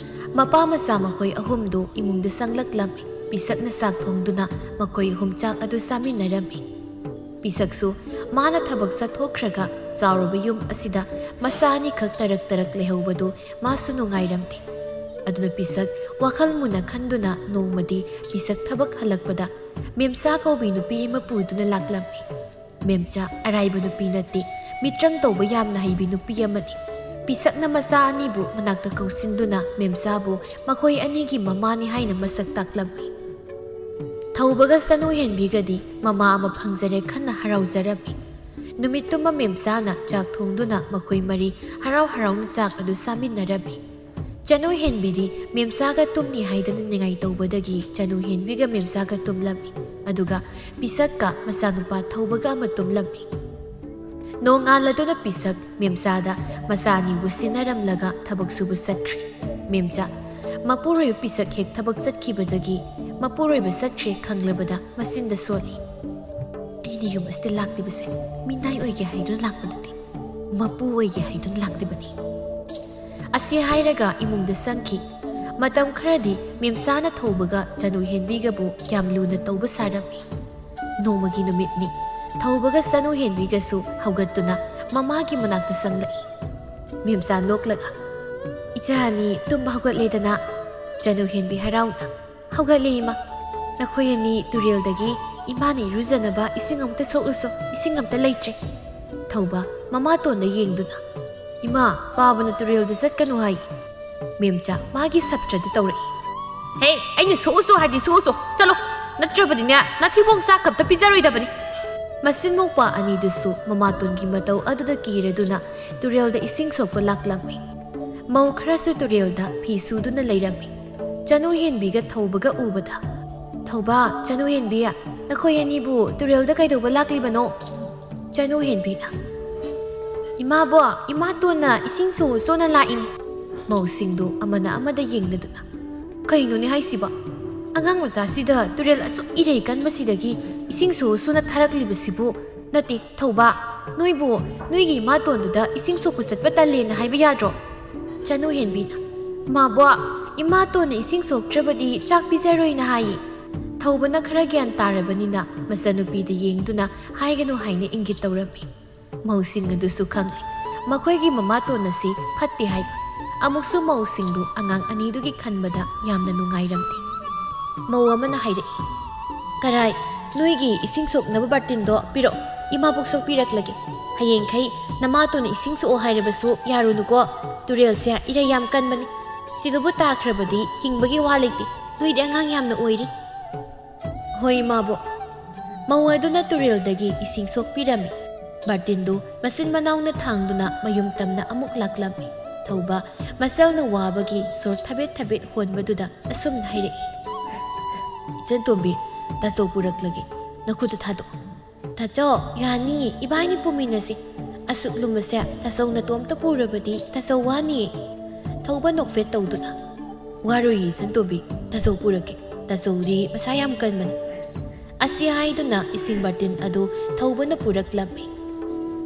ꯃꯄꯥ ꯃꯆꯥ ꯃꯈꯣꯏ ꯑꯍꯨꯝꯗꯨ ꯏꯃꯨꯡꯗ ꯆꯪꯂꯛꯂꯝꯃꯤ꯫ ꯄꯤꯁꯛꯅ ꯆꯥꯛ ꯊꯣꯡꯗꯨꯅ ꯃꯈꯣꯏ ꯑꯍꯨꯝ ꯆꯥꯛ ꯑꯗꯨ ꯆꯥꯃꯤꯟꯅꯔꯝꯃꯤ꯫ ꯄꯤꯁꯛꯁꯨ ꯃꯥꯅ ꯊꯕꯛ ꯆꯠꯊꯣꯛꯈ꯭ꯔꯒ ꯆꯥꯎꯔꯕ ꯌꯨꯝ ꯑꯁꯤꯗ ꯃꯆꯥ ꯑꯅꯤꯈꯛ ꯇꯔꯛ ꯇꯔꯛ ꯂꯩꯍꯧꯕꯗꯨ ꯃꯥꯁꯨ ꯅꯨꯡꯉꯥꯏꯔꯝꯗꯦ꯫ ꯑꯗꯨꯅ ꯄꯤꯁꯛ ꯋꯥꯈꯜ ꯃꯨꯟꯅ ꯈꯟꯗꯨꯅ ꯅꯣꯡꯃꯗꯤ ꯄꯤꯁꯛ ꯊꯕꯛ ꯍꯜꯂꯛꯄꯗ ꯃꯦꯝꯆꯥ ꯀꯧꯕꯤ ꯅꯨꯄꯤ ꯑꯃ ꯄꯨꯗꯨꯅ ꯂꯥꯛꯂꯝꯃꯤ꯫ ꯃꯦꯝꯆꯥ ꯑꯔꯥꯏꯕ ꯅꯨꯄꯤ ꯅꯠꯇꯦ, ꯃꯤꯇ꯭ꯔꯪ ꯇꯧꯕ ꯌꯥꯝꯅ ꯍꯩꯕꯤ ꯅꯨꯄꯤ ꯑꯃꯅꯤ꯫ ꯄꯤꯁꯛꯅ ꯃꯆꯥ ꯑꯅꯤꯕꯨ ꯃꯅꯥꯛꯇ ꯀꯧꯁꯤꯟꯗꯨꯅ ꯃꯦꯝꯆꯥꯕꯨ ꯃꯈꯣꯏ ꯑꯅꯤꯒꯤ ꯃꯃꯥꯅꯤ ꯍꯥꯏꯅ ꯃꯁꯛ ꯇꯥꯛꯂꯝꯃꯤ꯫ ꯊꯧꯕꯒ ꯆꯅꯨ ꯍꯦꯟꯕꯤꯒꯗꯤ ꯃꯃꯥ ꯑꯃ ꯐꯪꯖꯔꯦ ꯈꯟꯅ ꯍꯔꯥꯎꯖꯔꯝꯃꯤ꯫ ꯅꯨꯃꯤꯠꯇꯨꯃ ꯃꯦꯝꯆꯥꯅ ꯆꯥꯛ ꯊꯣꯡꯗꯨꯅ ꯃꯈꯣꯏ ꯃꯔꯤ ꯍꯔꯥꯎ ꯍꯔꯥꯎꯅ ꯆꯥꯛ ꯑꯗꯨ ꯆꯥꯃꯤꯟꯅꯔꯝꯃꯤ꯫ ꯆꯅꯨ ꯍꯦꯟꯕꯤꯗꯤ ꯃꯦꯝꯆꯥꯒ ꯇꯨꯝꯅꯤ ꯍꯥꯏꯗꯅ ꯅꯤꯡꯉꯥꯏ ꯇꯧꯕꯗꯒꯤ ꯆꯅꯨ ꯍꯦꯟꯕꯤꯒ ꯃꯦꯝꯆꯥꯒ ꯇꯨꯝꯂꯝꯃꯤ꯫ ꯑꯗꯨꯒ ꯄꯤꯁꯛꯀ ꯃꯆꯥꯅꯨꯄꯥ ꯊꯧꯕꯒ ꯑꯃ ꯇꯨꯝꯂꯝꯃꯤ꯫ ꯅꯣꯡꯉꯥꯜꯂꯗꯨꯅ ꯄꯤꯁꯛ ꯃꯦꯝꯆꯥꯗ ꯃꯆꯥ ꯑꯅꯤꯕꯨ ꯁꯤꯟꯅꯔꯝꯂꯒ ꯊꯕꯛ ꯁꯨꯕ ꯆꯠꯈ꯭ꯔꯦ꯫ ꯃꯦꯝꯆꯥ, ꯃꯄꯨꯔꯣꯏꯕ ꯄꯤꯁꯛ ꯍꯦꯛ ꯊꯕꯛ ꯆꯠꯈꯤꯕꯗꯒꯤ ꯃꯄꯨꯔꯣꯏꯕ ꯆꯠꯈ꯭ꯔꯦ ꯈꯪꯂꯕꯗ ꯃꯆꯤꯟꯗ ꯁꯣꯜꯂꯤ꯫ "ꯑꯩꯅ ꯌꯨꯝ ꯑꯁꯤꯗ ꯂꯥꯛꯂꯤꯕꯁꯦ ꯃꯤꯅꯥꯏ ꯑꯣꯏꯒꯦ ꯍꯥꯏꯗꯨꯅ ꯂꯥꯛꯄ ꯅꯠꯇꯦ, ꯃꯄꯨ ꯑꯣꯏꯒꯦ ꯍꯥꯏꯗꯨꯅ ꯂꯥꯛꯂꯤꯕꯅꯤ꯫" ꯑꯁꯤ ꯍꯥꯏꯔꯒ ꯏꯃꯨꯡꯗ ꯆꯪꯈꯤ꯫ ꯃꯇꯝ ꯈꯔꯗꯤ ꯃꯦꯝꯆꯥꯅ ꯊꯧꯕꯒ ꯆꯅꯨ ꯍꯦꯟꯕꯤꯒꯕꯨ ꯌꯥꯝ ꯂꯨꯅ ꯇꯧꯕ ꯁꯥꯔꯝꯃꯤ꯫ ꯅꯣꯡꯃꯒꯤ ꯅꯨꯃꯤꯠꯅꯤ꯫ ꯊꯧꯕꯒ ꯆꯅꯨ ꯍꯦꯟꯕꯤꯒꯁꯨ ꯍꯧꯒꯠꯇꯨꯅ ꯃꯃꯥꯒꯤ ꯃꯅꯥꯛꯇ ꯆꯪꯂꯛꯏ꯫ ꯃꯦꯝꯆꯥ ꯅꯣꯛꯂꯒ, "ꯏꯆꯥ ꯑꯅꯤ ꯇꯨꯝꯕ ꯍꯧꯒꯠꯂꯦꯗꯅ?" ꯆꯅꯨ ꯍꯦꯟꯕꯤ ꯍꯔꯥꯎꯅ, "ꯍꯧꯒꯠꯂꯦ ꯏꯃꯥ꯫ ꯅꯈꯣꯏ ꯑꯅꯤ ꯇꯨꯔꯦꯜꯗꯒꯤ ꯏꯃꯥꯅ ꯏꯔꯨꯖꯅꯕ ꯏꯁꯤꯡ ꯑꯃꯇ ꯁꯣꯛꯂꯨꯁꯣ, ꯏꯁꯤꯡ ꯑꯃꯇ ꯂꯩꯇ꯭ꯔꯦ꯫" ꯊꯧꯕ ꯃꯃꯥꯇꯣꯟꯗ ꯌꯦꯡꯗꯨꯅ, "ꯏꯃꯥ, ꯄꯥꯕꯅ ꯇꯨꯔꯦꯜꯗ ꯆꯠꯀꯅꯨ ꯍꯥꯏ꯫" ꯃꯦꯝꯆꯥ ꯃꯥꯒꯤ ꯁꯞꯇ꯭ꯔꯗꯨ ꯇꯧꯔꯛꯏ꯫ "ꯍꯦ, ꯑꯩꯅ ꯁꯣꯛꯎꯁꯨ ꯍꯥꯏꯗꯤ ꯁꯣꯛꯎꯁꯨ, ꯆꯠꯂꯣ, ꯅꯠꯇ꯭ꯔꯕꯗꯤꯅꯦ ꯅꯥꯐꯤꯕꯣꯡ ꯆꯥꯛ ꯑꯝꯇ ꯄꯤꯖꯔꯣꯏꯗꯕꯅꯤ꯫" ꯃꯆꯤꯟ ꯃꯧꯄ꯭ꯋꯥ ꯑꯅꯤꯗꯨꯁꯨ ꯃꯃꯥꯇꯣꯟꯒꯤ ꯃꯇꯧ ꯑꯗꯨꯗ ꯀꯤꯔꯗꯨꯅ ꯇꯨꯔꯦꯜꯗ ꯏꯁꯤꯡ ꯁꯣꯛꯄ ꯂꯥꯛꯂꯝꯃꯤ꯫ ꯃꯧ ꯈꯔꯁꯨ ꯇꯨꯔꯦꯜꯗ ꯐꯤ ꯁꯨꯗꯨꯅ ꯂꯩꯔꯝꯃꯤ꯫ ꯆꯅꯨ ꯍꯦꯟꯕꯤꯒ ꯊꯧꯕꯒ ꯎꯕꯗ, "ꯊꯧꯕ, ꯆꯅꯨ ꯍꯦꯟꯕꯤ, ꯅꯈꯣꯏ ꯑꯅꯤꯕꯨ ꯇꯨꯔꯦꯜꯗ ꯀꯩꯗꯧꯕ ꯂꯥꯛꯂꯤꯕꯅꯣ?" ꯆꯅꯨ ꯍꯦꯟꯕꯤꯅ, "ꯏꯃꯥꯕꯣ, ꯏꯃꯥꯇꯣꯟꯅ ꯏꯁꯤꯡ ꯁꯣꯛꯎꯁꯣꯅ ꯂꯥꯛꯏꯅꯤ꯫" ꯃꯧꯁꯤꯡꯗꯨ ꯑꯃꯅ ꯑꯃꯗ ꯌꯦꯡꯅꯗꯨꯅ, "ꯀꯩꯅꯣꯅꯦ ꯍꯥꯏꯁꯤꯕꯣ? ꯑꯉꯥꯡ ꯃꯆꯥꯁꯤꯗ ꯇꯨꯔꯦꯜ ꯑꯁꯨꯛ ꯏꯔꯩ ꯀꯟꯕꯁꯤꯗꯒꯤ ꯏꯁꯤꯡ ꯁꯣꯛꯎꯁꯣꯅ ꯊꯥꯔꯛꯂꯤꯕꯁꯤꯕꯨ? ꯅꯠꯇꯦ, ꯊꯧꯕ, ꯅꯣꯏꯕꯨ ꯅꯣꯏꯒꯤ ꯏꯃꯥꯇꯣꯟꯗꯨꯗ ꯏꯁꯤꯡ ꯁꯣꯛꯄ ꯆꯠꯄ ꯇꯜꯂꯦꯅ ꯍꯥꯏꯕ ꯌꯥꯗ꯭ꯔꯣ?" ꯆꯅꯨ ꯍꯦꯟꯕꯤꯅ, "ꯃꯥꯕꯣ, ꯏꯃꯥꯇꯣꯟꯅ ꯏꯁꯤꯡ ꯁꯣꯛꯇ꯭ꯔꯕꯗꯤ ꯆꯥꯛ ꯄꯤꯖꯔꯣꯏꯅ ꯍꯥꯏꯌꯦ꯫" ꯊꯧꯕꯅ ꯈꯔ ꯒ꯭ꯌꯥꯟ ꯇꯥꯔꯕꯅꯤꯅ ꯃꯆꯟꯅꯨꯄꯤꯗ ꯌꯦꯡꯗꯨꯅ ꯍꯥꯏꯒꯅꯨ ꯍꯥꯏꯅ ꯏꯪꯒꯤꯠ ꯇꯧꯔꯝꯃꯤ꯫ ꯃꯧꯁꯤꯡ ꯑꯗꯨꯁꯨ ꯈꯪꯂꯦ ꯃꯈꯣꯏꯒꯤ ꯃꯃꯥꯇꯣꯟ ꯑꯁꯤ ꯐꯠꯇꯦ ꯍꯥꯏꯕ꯫ ꯑꯃꯨꯛꯁꯨ ꯃꯧꯁꯤꯡꯗꯨ ꯑꯉꯥꯡ ꯑꯅꯤꯗꯨꯒꯤ ꯈꯟꯕꯗ ꯌꯥꯝꯅ ꯅꯨꯡꯉꯥꯏꯔꯝꯗꯦ꯫ ꯃꯧ ꯑꯃꯅ ꯍꯥꯏꯔꯛꯏ, "ꯀꯔꯥꯏ, ꯅꯣꯏꯒꯤ ꯏꯁꯤꯡ ꯁꯣꯛꯅꯕ ꯕꯥꯔꯇꯤꯟꯗꯣ ꯄꯤꯔꯛꯑꯣ, ꯏꯃꯥꯕꯣꯛ ꯁꯣꯛꯄꯤꯔꯛꯂꯒꯦ꯫ ꯍꯌꯦꯡꯈꯩ ꯅꯃꯥꯇꯣꯟꯅ ꯏꯁꯤꯡ ꯁꯣꯛꯑꯣ ꯍꯥꯏꯔꯕꯁꯨ ꯌꯥꯔꯨꯅꯨꯀꯣ, ꯇꯨꯔꯦꯜꯁꯦ ꯏꯔꯩ ꯌꯥꯝ ꯀꯟꯕꯅꯤ꯫ ꯁꯤꯗꯕꯨ ꯇꯥꯈ꯭ꯔꯕꯗꯤ ꯍꯤꯡꯕꯒꯤ ꯋꯥ ꯂꯩꯇꯦ, ꯅꯣꯏꯗꯤ ꯑꯉꯥꯡ ꯌꯥꯝꯅ ꯑꯣꯏꯔꯤ꯫" "ꯍꯣꯏ, ꯏꯃꯥꯕꯣꯛ꯫" ꯃꯧ ꯑꯗꯨꯅ ꯇꯨꯔꯦꯜꯗꯒꯤ ꯏꯁꯤꯡ ꯁꯣꯛꯄꯤꯔꯝꯃꯤ꯫ ꯕꯥꯔꯇꯤꯟꯗꯨ ꯃꯆꯤꯟ ꯃꯅꯥꯎꯅ ꯊꯥꯡꯗꯨꯅ ꯃꯌꯨꯝ ꯇꯝꯅ ꯑꯃꯨꯛ ꯂꯥꯛꯂꯝꯃꯤ꯫ ꯊꯧꯕ ꯃꯆꯜꯅ ꯋꯥꯕꯒꯤ ꯁꯣꯔ ꯊꯕꯦꯠ ꯊꯕꯦꯠ ꯍꯣꯟꯕꯗꯨꯗ ꯑꯁꯨꯝꯅ ꯍꯥꯏꯔꯛꯏ, "ꯏꯆꯟꯇꯣꯝꯕꯤ, ꯇꯥꯆꯧ ꯄꯨꯔꯛꯂꯒꯦ, ꯅꯈꯨꯠꯇꯨ ꯊꯥꯗꯣꯛꯑꯣ꯫" "ꯇꯥꯆꯧ, ꯌꯥꯅꯤꯌꯦ, ꯏꯕꯥꯅꯤ ꯄꯨꯃꯤꯟꯅꯁꯤ꯫ ꯑꯁꯨꯛ ꯂꯨꯝꯕꯁꯦ ꯇꯥꯆꯧ ꯅꯇꯣꯝꯇ ꯄꯨꯔꯕꯗꯤ ꯇꯥꯆꯧ ꯋꯥꯅꯤꯌꯦ꯫" ꯊꯧꯕ ꯅꯣꯛꯐꯦꯠ ꯇꯧꯗꯨꯅ, "ꯋꯥꯔꯣꯏꯌꯦ ꯏꯆꯟꯇꯣꯝꯕꯤ, ꯇꯥꯆꯧ ꯄꯨꯔꯛꯀꯦ, ꯇꯥꯆꯧꯗꯤ ꯃꯁꯥ ꯌꯥꯝ ꯀꯟꯕꯅꯤ꯫" ꯑꯁꯤ ꯍꯥꯏꯗꯨꯅ ꯏꯁꯤꯡ ꯕꯥꯔꯇꯤꯟ ꯑꯗꯨ ꯊꯧꯕꯅ ꯄꯨꯔꯛꯂꯝꯃꯤ꯫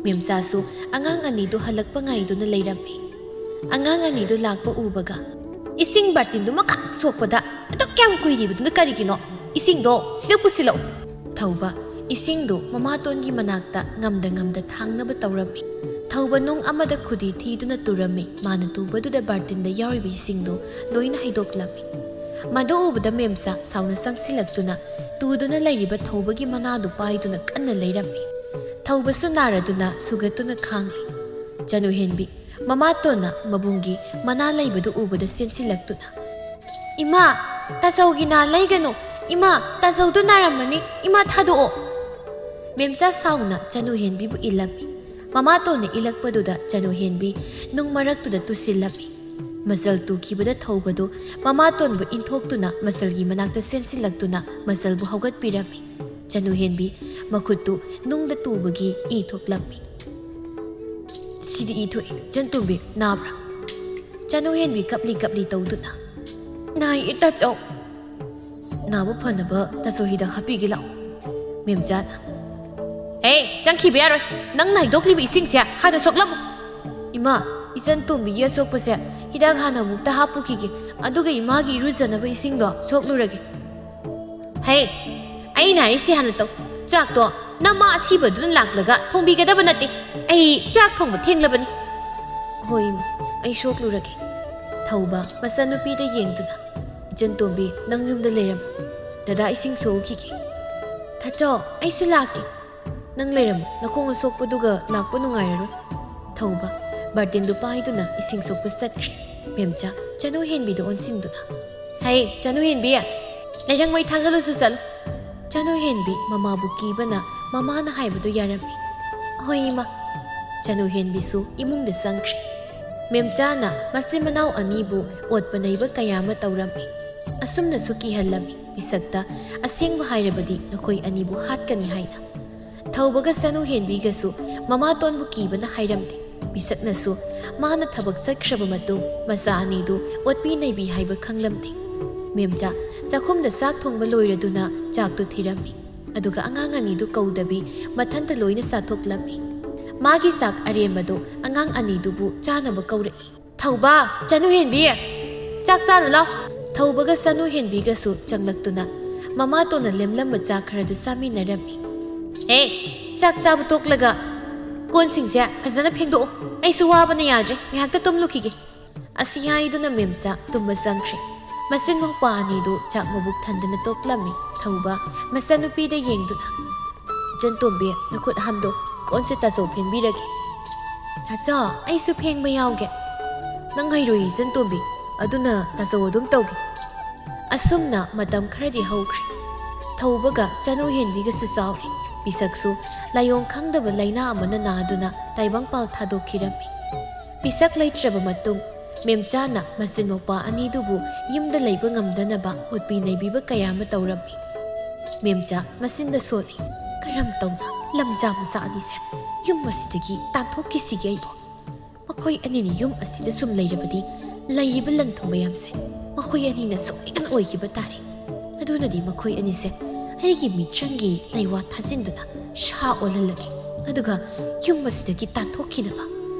ꯃꯦꯝꯆꯥꯁꯨ ꯑꯉꯥꯡ ꯑꯅꯤꯗꯨ ꯍꯜꯂꯛꯄ ꯉꯥꯏꯗꯨꯅ ꯂꯩꯔꯝꯃꯤ꯫ ꯑꯉꯥꯡ ꯑꯅꯤꯗꯨ ꯂꯥꯛꯄ ꯎꯕꯒ, "ꯏꯁꯤꯡ ꯕꯥꯔꯇꯤꯟꯗꯨꯃꯈꯛ ꯁꯣꯛꯄꯗ ꯑꯗꯨꯛ ꯌꯥꯝ ꯀꯨꯏꯔꯤꯕꯗꯨꯅ ꯀꯔꯤꯒꯤꯅꯣ? ꯏꯁꯤꯡꯗꯣ ꯁꯤꯗ ꯄꯨꯁꯤꯜꯂꯛꯎ꯫" ꯊꯧꯕ ꯏꯁꯤꯡꯗꯨ ꯃꯃꯥꯇꯣꯟꯒꯤ ꯃꯅꯥꯛꯇ ꯉꯝꯗ ꯉꯝꯗ ꯊꯥꯡꯅꯕ ꯇꯧꯔꯝꯃꯤ꯫ ꯊꯧꯕ ꯅꯨꯡ ꯑꯃꯗ ꯈꯨꯗꯤ ꯊꯤꯗꯨꯅ ꯇꯨꯔꯝꯃꯤ꯫ ꯃꯥꯅ ꯇꯨꯕꯗꯨꯗ ꯕꯥꯔꯇꯤꯟꯗ ꯌꯥꯎꯔꯤꯕ ꯏꯁꯤꯡꯗꯨ ꯂꯣꯏꯅ ꯍꯩꯗꯣꯛꯂꯝꯃꯤ꯫ ꯃꯗꯨ ꯎꯕꯗ ꯃꯦꯝꯆꯥ ꯁꯥꯎꯅ ꯆꯪꯁꯤꯜꯂꯛꯇꯨꯅ ꯇꯨꯗꯨꯅ ꯂꯩꯔꯤꯕ ꯊꯧꯕꯒꯤ ꯃꯅꯥꯗꯨ ꯄꯥꯏꯗꯨꯅ ꯀꯟꯅ ꯂꯩꯔꯝꯃꯤ꯫ ꯊꯧꯕꯁꯨ ꯅꯥꯔꯗꯨꯅ ꯁꯨꯒꯠꯇꯨꯅ ꯈꯥꯡꯂꯤ꯫ ꯆꯅꯨꯍꯦꯟꯕꯤ ꯃꯃꯥꯇꯣꯟꯅ ꯃꯕꯨꯡꯒꯤ ꯃꯅꯥ ꯂꯩꯕꯗꯨ ꯎꯕꯗ ꯆꯦꯟꯁꯤꯜꯂꯛꯇꯨꯅ, "ꯏꯃꯥ, ꯇꯥꯆꯧꯒꯤ ꯅꯥ ꯂꯩꯒꯅꯨ꯫ ꯏꯃꯥ, ꯇꯥꯆꯧꯗꯨ ꯅꯥꯔꯝꯃꯅꯤ꯫ ꯏꯃꯥ, ꯊꯥꯗꯣꯛꯑꯣ꯫" ꯃꯦꯝꯆꯥ ꯁꯥꯎꯅ ꯆꯅꯨꯍꯦꯟꯕꯤꯕꯨ ꯏꯜꯂꯝꯃꯤ꯫ ꯃꯃꯥꯇꯣꯟꯅ ꯏꯜꯂꯛꯄꯗꯨꯗ ꯆꯅꯨꯍꯦꯟꯕꯤ ꯅꯨꯡ ꯃꯔꯛꯇꯨꯗ ꯇꯨꯁꯤꯜꯂꯝꯃꯤ꯫ ꯃꯆꯜ ꯇꯨꯈꯤꯕꯗ ꯊꯧꯕꯗꯨ ꯃꯃꯥꯇꯣꯟꯕꯨ ꯏꯟꯊꯣꯛꯇꯨꯅ ꯃꯆꯜꯒꯤ ꯃꯅꯥꯛꯇ ꯆꯦꯟꯁꯤꯜꯂꯛꯇꯨꯅ ꯃꯆꯜꯕꯨ ꯍꯧꯒꯠꯄꯤꯔꯝꯃꯤ꯫ ꯆꯅꯨꯍꯦꯟꯕꯤ ꯃꯈꯨꯠꯇꯨ ꯅꯨꯡꯗ ꯇꯨꯕꯒꯤ ꯏ ꯊꯣꯛꯂꯝꯃꯤ꯫ "ꯁꯤꯗꯤ ꯏ ꯊꯣꯛꯏ꯫ ꯏꯆꯟꯇꯣꯝꯕꯤ, ꯅꯥꯕ꯭ꯔꯥ?" ꯆꯅꯨꯍꯦꯟꯕꯤ ꯀꯞꯂꯤ ꯀꯞꯂꯤ ꯇꯧꯗꯨꯅ, "ꯅꯥꯏ, ꯏꯇꯥꯆꯧ꯫" "ꯅꯥꯕ ꯐꯅꯕ ꯇꯥꯆꯧ ꯍꯤꯗꯥꯛ ꯍꯥꯞꯄꯤꯒꯦ ꯂꯥꯛꯑꯣ꯫" ꯃꯦꯝꯆꯥꯅ, "ꯍꯦ, ꯆꯪꯈꯤꯕ ꯌꯥꯔꯣꯏ꯫ ꯅꯪꯅ ꯍꯩꯗꯣꯛꯂꯤꯕ ꯏꯁꯤꯡꯁꯦ ꯍꯥꯟꯅ ꯁꯣꯛꯂꯝꯃꯨ꯫" "ꯏꯃꯥ, ꯏꯆꯟꯇꯣꯝꯕꯤꯒꯤ ꯑꯁꯣꯛꯄꯁꯦ ꯍꯤꯗꯥꯛ ꯍꯥꯟꯅ ꯑꯃꯨꯛꯇ ꯍꯥꯞꯄꯨꯈꯤꯒꯦ꯫ ꯑꯗꯨꯒ ꯏꯃꯥꯒꯤ ꯏꯔꯨꯖꯅꯕ ꯏꯁꯤꯡꯗꯣ ꯁꯣꯛꯂꯨꯔꯒꯦ꯫" "ꯍꯦ, ꯑꯩꯅ ꯍꯥꯏꯔꯤꯁꯤ ꯍꯥꯟꯅ ꯇꯧ꯫ ꯆꯥꯛꯇꯣ ꯅꯃꯥ ꯑꯁꯤꯕꯗꯨꯅ ꯂꯥꯛꯂꯒ ꯊꯣꯡꯕꯤꯒꯗꯕ ꯅꯠꯇꯦ꯫ ꯑꯩ ꯆꯥꯛ ꯊꯣꯡꯕ ꯊꯦꯡꯂꯕꯅꯤ꯫" "ꯍꯣꯏ ꯏꯃꯥ, ꯑꯩ ꯁꯣꯛꯂꯨꯔꯒꯦ꯫" ꯊꯧꯕ ꯃꯆꯥꯅꯨꯄꯤꯗ ꯌꯦꯡꯗꯨꯅ, "ꯏꯆꯟꯇꯣꯝꯕꯤ, ꯅꯪ ꯌꯨꯝꯗ ꯂꯩꯔꯝꯃꯨ꯫ ꯗꯗꯥ ꯏꯁꯤꯡ ꯁꯣꯛꯎꯈꯤꯒꯦ꯫" "ꯇꯥꯆꯧ, ꯑꯩꯁꯨ ꯂꯥꯛꯀꯦ꯫" "ꯅꯪ ꯂꯩꯔꯝꯃꯨ, ꯅꯈꯣꯡ ꯑꯁꯣꯛꯄꯗꯨꯒ ꯂꯥꯛꯄ ꯅꯨꯡꯉꯥꯏꯔꯔꯣꯏ꯫" ꯊꯧꯕ ꯕꯥꯔꯇꯤꯟꯗꯨ ꯄꯥꯏꯗꯨꯅ ꯏꯁꯤꯡ ꯁꯣꯛꯄ ꯆꯠꯈ꯭ꯔꯦ꯫ ꯃꯦꯝꯆꯥ ꯆꯅꯨꯍꯦꯟꯕꯤꯗ ꯑꯣꯟꯁꯤꯟꯗꯨꯅ, "ꯍꯩ, ꯆꯅꯨꯍꯦꯟꯕꯤ, ꯂꯩꯔꯪ ꯃꯩ ꯊꯥꯡꯒꯠꯂꯨꯆꯣ ꯆꯠꯂꯨ꯫" ꯆꯅꯨꯍꯦꯟꯕꯤ ꯃꯃꯥꯕꯨ ꯀꯤꯕꯅ ꯃꯃꯥꯅ ꯍꯥꯏꯕꯗꯨ ꯌꯥꯔꯝꯃꯤ꯫ "ꯍꯣꯏ ꯏꯃꯥ꯫" ꯆꯅꯨꯍꯦꯟꯕꯤꯁꯨ ꯏꯃꯨꯡꯗ ꯆꯪꯈ꯭ꯔꯦ꯫ ꯃꯦꯝꯆꯥꯅ ꯃꯆꯤꯟ ꯃꯅꯥꯎ ꯑꯅꯤꯕꯨ ꯑꯣꯠꯄ ꯅꯩꯕ ꯀꯌꯥ ꯑꯃ ꯇꯧꯔꯝꯃꯤ꯫ ꯑꯁꯨꯝꯅꯁꯨ ꯀꯤꯍꯜꯂꯝꯃꯤ ꯄꯤꯁꯛꯇ, ꯑꯁꯦꯡꯕ ꯍꯥꯏꯔꯕꯗꯤ ꯅꯈꯣꯏ ꯑꯅꯤꯕꯨ ꯍꯥꯠꯀꯅꯤ ꯍꯥꯏꯅ꯫ ꯊꯧꯕꯒ ꯆꯅꯨ ꯍꯦꯟꯕꯤꯒꯁꯨ ꯃꯃꯥꯇꯣꯟꯕꯨ ꯀꯤꯕꯅ ꯍꯥꯏꯔꯝꯗꯦ꯫ ꯄꯤꯁꯛꯅꯁꯨ ꯃꯥꯅ ꯊꯕꯛ ꯆꯠꯈ꯭ꯔꯕ ꯃꯇꯨꯡ ꯃꯆꯥ ꯑꯅꯤꯗꯨ ꯑꯣꯠꯄꯤ ꯅꯩꯕꯤ ꯍꯥꯏꯕ ꯈꯪꯂꯝꯗꯦ꯫ ꯃꯦꯝꯆꯥ ꯆꯥꯛꯈꯨꯝꯗ ꯆꯥꯛ ꯊꯣꯡꯕ ꯂꯣꯏꯔꯗꯨꯅ ꯆꯥꯛꯇꯨ ꯊꯤꯔꯝꯃꯤ꯫ ꯑꯗꯨꯒ ꯑꯉꯥꯡ ꯑꯅꯤꯗꯨ ꯀꯧꯗꯕꯤ ꯃꯊꯟꯇ ꯂꯣꯏꯅ ꯆꯥꯊꯣꯛꯂꯝꯃꯤ꯫ ꯃꯥꯒꯤ ꯆꯥꯛ ꯑꯔꯦꯝꯕꯗꯨ ꯑꯉꯥꯡ ꯑꯅꯤꯗꯨꯕꯨ ꯆꯥꯅꯕ ꯀꯧꯔꯛꯏ꯫ "ꯊꯧꯕ, ꯆꯅꯨ ꯍꯦꯟꯕꯤ, ꯆꯥꯛ ꯆꯥꯔꯨ ꯂꯥꯎ!" ꯊꯧꯕꯒ ꯆꯅꯨ ꯍꯦꯟꯕꯤꯒꯁꯨ ꯆꯪꯂꯛꯇꯨꯅ ꯃꯃꯥꯇꯣꯟꯅ ꯂꯦꯝꯂꯝꯕ ꯆꯥꯛ ꯈꯔꯗꯨ ꯆꯥꯃꯤꯟꯅꯔꯝꯃꯤ꯫ "ꯍꯦ, ꯆꯥꯛ ꯆꯥꯕ ꯇꯣꯛꯂꯒ ꯀꯣꯟꯁꯤꯡꯁꯦ ꯐꯖꯅ ꯐꯦꯡꯗꯣꯛꯎ꯫ ꯑꯩꯁꯨ ꯋꯥꯕꯅ ꯌꯥꯗ꯭ꯔꯦ, ꯉꯥꯏꯍꯥꯛꯇ ꯇꯨꯝꯂꯨꯈꯤꯒꯦ꯫" ꯑꯁꯤ ꯍꯥꯏꯗꯨꯅ ꯃꯦꯝꯆꯥ ꯇꯨꯝꯕ ꯆꯪꯈ꯭ꯔꯦ꯫ ꯃꯆꯤꯟ ꯃꯧꯄꯥ ꯑꯅꯤꯗꯨ ꯆꯥꯛ ꯃꯕꯨꯛ ꯊꯟꯗꯅ ꯇꯣꯛꯂꯝꯃꯤ꯫ ꯊꯧꯕ ꯃꯆꯥꯅꯨꯄꯤꯗ ꯌꯦꯡꯗꯨꯅ, "ꯏꯆꯟꯇꯣꯝꯕꯤ, ꯅꯈꯨꯠ ꯍꯥꯝꯗꯣꯛ, ꯀꯣꯟꯁꯦ ꯇꯥꯆꯧ ꯐꯦꯡꯕꯤꯔꯒꯦ꯫" "ꯇꯥꯆꯧ, ꯑꯩꯁꯨ ꯐꯦꯡꯕ ꯌꯥꯎꯒꯦ꯫" "ꯅꯪ ꯍꯩꯔꯣꯏ ꯏꯆꯟꯇꯣꯝꯕꯤ, ꯑꯗꯨꯅ ꯇꯥꯆꯧ ꯑꯗꯨꯝ ꯇꯧꯒꯦ꯫" ꯑꯁꯨꯝꯅ ꯃꯇꯝ ꯈꯔꯗꯤ ꯍꯧꯈ꯭ꯔꯦ꯫ ꯊꯧꯕꯒ ꯆꯅꯨ ꯍꯦꯟꯕꯤꯒꯁꯨ ꯆꯥꯎꯔꯦ꯫ ꯄꯤꯁꯛꯁꯨ ꯂꯥꯏꯑꯣꯡ ꯈꯪꯗꯕ ꯂꯥꯏꯅꯥ ꯑꯃꯅ ꯅꯥꯗꯨꯅ ꯇꯥꯏꯕꯪꯄꯥꯜ ꯊꯥꯗꯣꯛꯈꯤꯔꯝꯃꯤ꯫ ꯄꯤꯁꯛ ꯂꯩꯇ꯭ꯔꯕ ꯃꯇꯨꯡ ꯃꯦꯝꯆꯥꯅ ꯃꯆꯤꯟ ꯃꯧꯄꯥ ꯑꯅꯤꯗꯨꯕꯨ ꯌꯨꯝꯗ ꯂꯩꯕ ꯉꯝꯗꯅꯕ ꯑꯣꯠꯄꯤ ꯅꯩꯕꯤꯕ ꯀꯌꯥ ꯑꯃ ꯇꯧꯔꯝꯃꯤ꯫ ꯃꯦꯝꯆꯥ ꯃꯆꯤꯟꯗ ꯁꯣꯜꯂꯤ, "ꯀꯔꯝ ꯇꯧꯅ ꯂꯝꯖꯥ ꯃꯆꯥ ꯑꯅꯤꯁꯦ ꯌꯨꯝ ꯑꯁꯤꯗꯒꯤ ꯇꯥꯟꯊꯣꯛꯈꯤꯁꯤꯒꯦ ꯑꯩꯕꯨ? ꯃꯈꯣꯏ ꯑꯅꯤꯅ ꯌꯨꯝ ꯑꯁꯤꯗ ꯁꯨꯝ ꯂꯩꯔꯕꯗꯤ ꯂꯩꯔꯤꯕ ꯂꯟ ꯊꯨꯝ ꯃꯌꯥꯝꯁꯦ ꯃꯈꯣꯏ ꯑꯅꯤꯅ ꯁꯣꯏꯗꯅ ꯑꯣꯏꯈꯤꯕ ꯇꯥꯔꯦ꯫ ꯑꯗꯨꯅꯗꯤ ꯃꯈꯣꯏ ꯑꯅꯤꯁꯦ ꯑꯩꯒꯤ ꯃꯤꯇ꯭ꯔꯪꯒꯤ ꯂꯩꯋꯥ ꯊꯥꯖꯤꯟꯗꯨꯅ ꯁꯥ ꯑꯣꯜꯍꯜꯂꯒꯦ, ꯑꯗꯨꯒ ꯌꯨꯝ ꯑꯁꯤꯗꯒꯤ ꯇꯥꯟꯊꯣꯛꯈꯤꯅꯕ꯫"